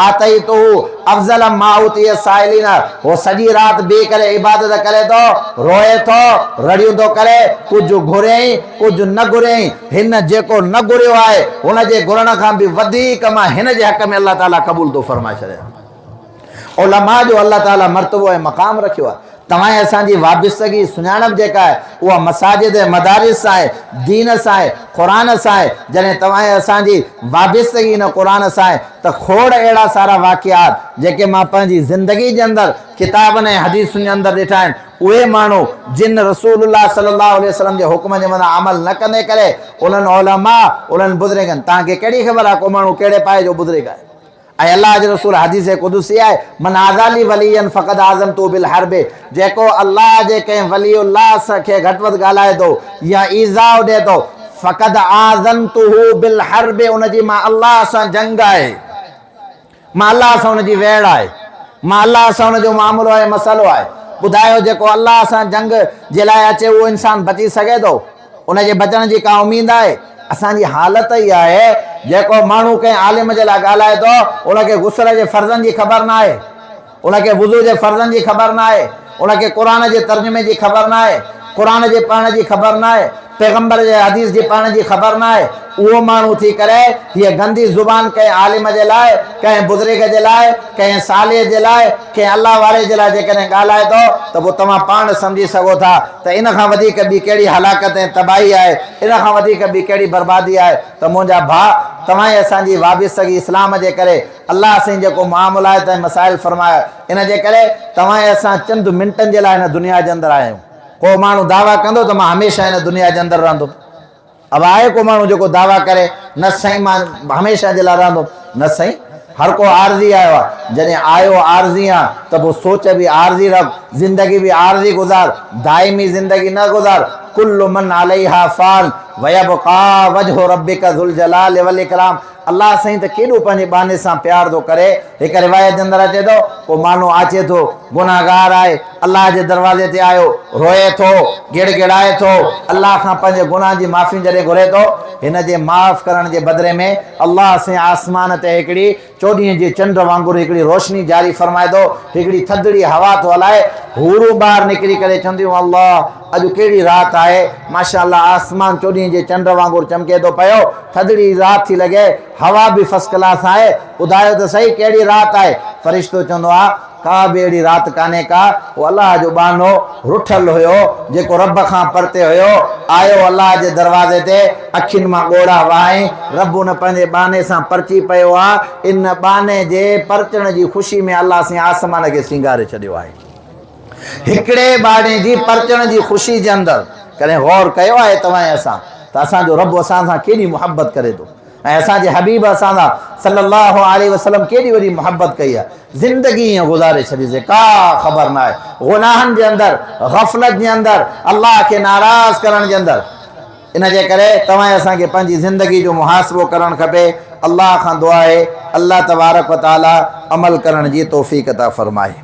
[SPEAKER 1] آتيته افضل ما اوتي السائلين، هو سڄي رات بيهي ڪري عبادت ڪري ٿو، روئي ٿو، رڙيون ٿو ڪري، ڪجهه گهريائين، ڪجهه نه گهريائين، هن جيڪو نه گهريو آهي، هن جي گهرڻ کان به وڌيڪ مان هن جي حق ۾ الله تعاليٰ قبول ٿو فرمائي ڇڏيان. علماء جو الله تعاليٰ مرتبو ۽ مقام رکيو آهي. توهان ۽ اسان جي وابستگي، سڃاڻپ جيڪا آهي، اها مساجد ۽ مدارس سان آهي، دين سان آهي، قرآن سان آهي. جڏهن توهان ۽ اسان جي وابستگي ان قرآن سان آهي ته کوڙ اهڙا سارا واقعات جيڪي مان پنهنجي زندگي جي اندر ڪتابن ۽ حديثن جي اندر ڏٺا آهن، اهي ماڻهو جن رسول الله صلي الله عليه وسلم جي حڪم جي مٿان عمل نه ڪندي ڪري انهن علماء، انهن بزرگن، توهان کي ڪهڙي خبر آهي ڪو ماڻهو ڪهڙي پائي جو بزرگ آهي؟ ۽ الله جي رسول حديث قدسي آهي، من عادٰي لي وليا فقد آذنته بالحرب جيڪو الله جي ڪنهن ولي الله کي گهٽ وڌ ڳالهائي ٿو يا ايذاء ڏئي ٿو، فقد آذنته بالحرب ان جي مان الله سان جنگ آهي. مان الله سان ان جي ويڙهه آهي. مان الله سان ان جو معاملو ۽ مسئلو آهي. ٻڌايو جيڪو الله سان جنگ جي لاء اچي اهو انسان بچي سگهي ٿو؟ ان جي بچڻ جي ڪا اميد آهي؟ اسان جي حالت اها آهي جيڪو ماڻهو ڪنهن عالم جي لاء ڳالهائي ٿو ان کي غسل جي فرضن جي خبر ناهي. ان کي وضو جي فرضن جي خبر ناهي، ان کي قرآن جي ترجمي جي خبر ناهي، قرآن جي پڙهڻ جي خبر ناهي، پيغمبر جي حديث جي پڙهڻ جي خبر ناهي، اهو ماڻهو ٿي ڪري هيء گندي زبان ڪنهن عالم جي لاء، ڪنهن بزرگ جي لاء، ڪنهن صالح جي لاء، ڪنهن الله واري جي لاء جيڪڏهن ڳالهائي ٿو ته پوء توهان پاڻ سمجهي سگهو ٿا ته ان کان وڌيڪ ٻي ڪهڙي هلاڪت ۽ تباهي آهي، ان کان وڌيڪ ٻي ڪهڙي بربادي آهي ته منهنجا ڀاء توهان ۽ اسان جي وابستگي اسلام جي ڪري الله سائين جيڪو معاملات ۽ مسائل فرمايا ان جي ڪري توهان ۽ اسان چند منٽن جي لاء هن دنيا جي اندر آيا آهيون. ڪو ماڻهو دعويٰ ڪندو ته مان هميشه هن دنيا جي اندر رهندم. اب آهي ڪو ماڻهو جيڪو دعويٰ ڪري نه سائين مان هميشه جي لاء رهندم. نه سائين هر ڪو عارضي آيو آهي. جڏهن آيو عارضي آن ته پوء سوچ به عارضي رک، زندگي به عارضي گذار، دائمي زندگي نه گذار. ڪل من عليها فان ويبقيٰ وجه ربڪ ذوالجلال والاڪرام. الله سائين ته ڪيڏو پنهنجي ٻانهي سان پيار ٿو ڪري. هڪ روايت جي اندر اچي ٿو، ڪو ماڻهو آچي ٿو، گنهگار آهي، الله جي دروازي تي آيو، روئي ٿو، گڙ گڙائي ٿو، الله کان پنهنجي گناهن جي معافي جڏهن گهري ٿو، هن جي معاف ڪرڻ جي بدلي ۾ الله سائين آسمان تي هڪڙي چوڏهينء جي چنڊ وانگر هڪڙي روشني جاري فرمائي ٿو، هڪڙي ٿڌڙي هوا ٿو هلائي، حورون ٻاهر نڪري ڪري چونديون، الله! اڄ ڪهڙي رات آهي، ماشاء الله آسمان چوڏهينء جي چنڊ وانگر چمڪي ٿو پيو، ٿڌڙي رات ٿي لڳي، هوا به فرسٽ ڪلاس آهي، ٻڌايو ته سهي ڪهڙي رات آهي؟ فرشتو چوندو آهي، ڪا به اهڙي رات ڪانهي ڪا، اهو الله جو ٻانهو رٺل هيو، جيڪو رب کان پرتي هيو، آيو الله جي دروازي تي، اکين مان ڳوڙها وهائين، رب ان پنهنجي ٻانهي سان پرچي پيو آهي، ان ٻانهي جي پرچڻ جي خوشي ۾ الله سائين آسمان کي سينگاري ڇڏيو آهي. هڪڙي ٻانهي جي پرچڻ جي خوشي جي اندر ڪڏهن غور ڪيو آهي توهان ۽ اسان ته اسان جو رب اسان سان ڪيڏي محبت ڪري ٿو. ۽ اسان جي حبيب اسان سان صلّي اللّٰه عليه وسلّم ڪيڏي وڏي محبت ڪئي آهي، زندگي ائين گذاري ڇڏيسين، ڪا خبر ناهي، گناهن جي اندر، غفلت جي اندر، الله کي ناراض ڪرڻ جي اندر. ان جي ڪري توهان ۽ اسان کي پنهنجي زندگي جو محاسبو ڪرڻ کپي. الله کان دعا آهي الله تبارڪ و تعالي عمل ڪرڻ جي توفيق عطا فرمائي.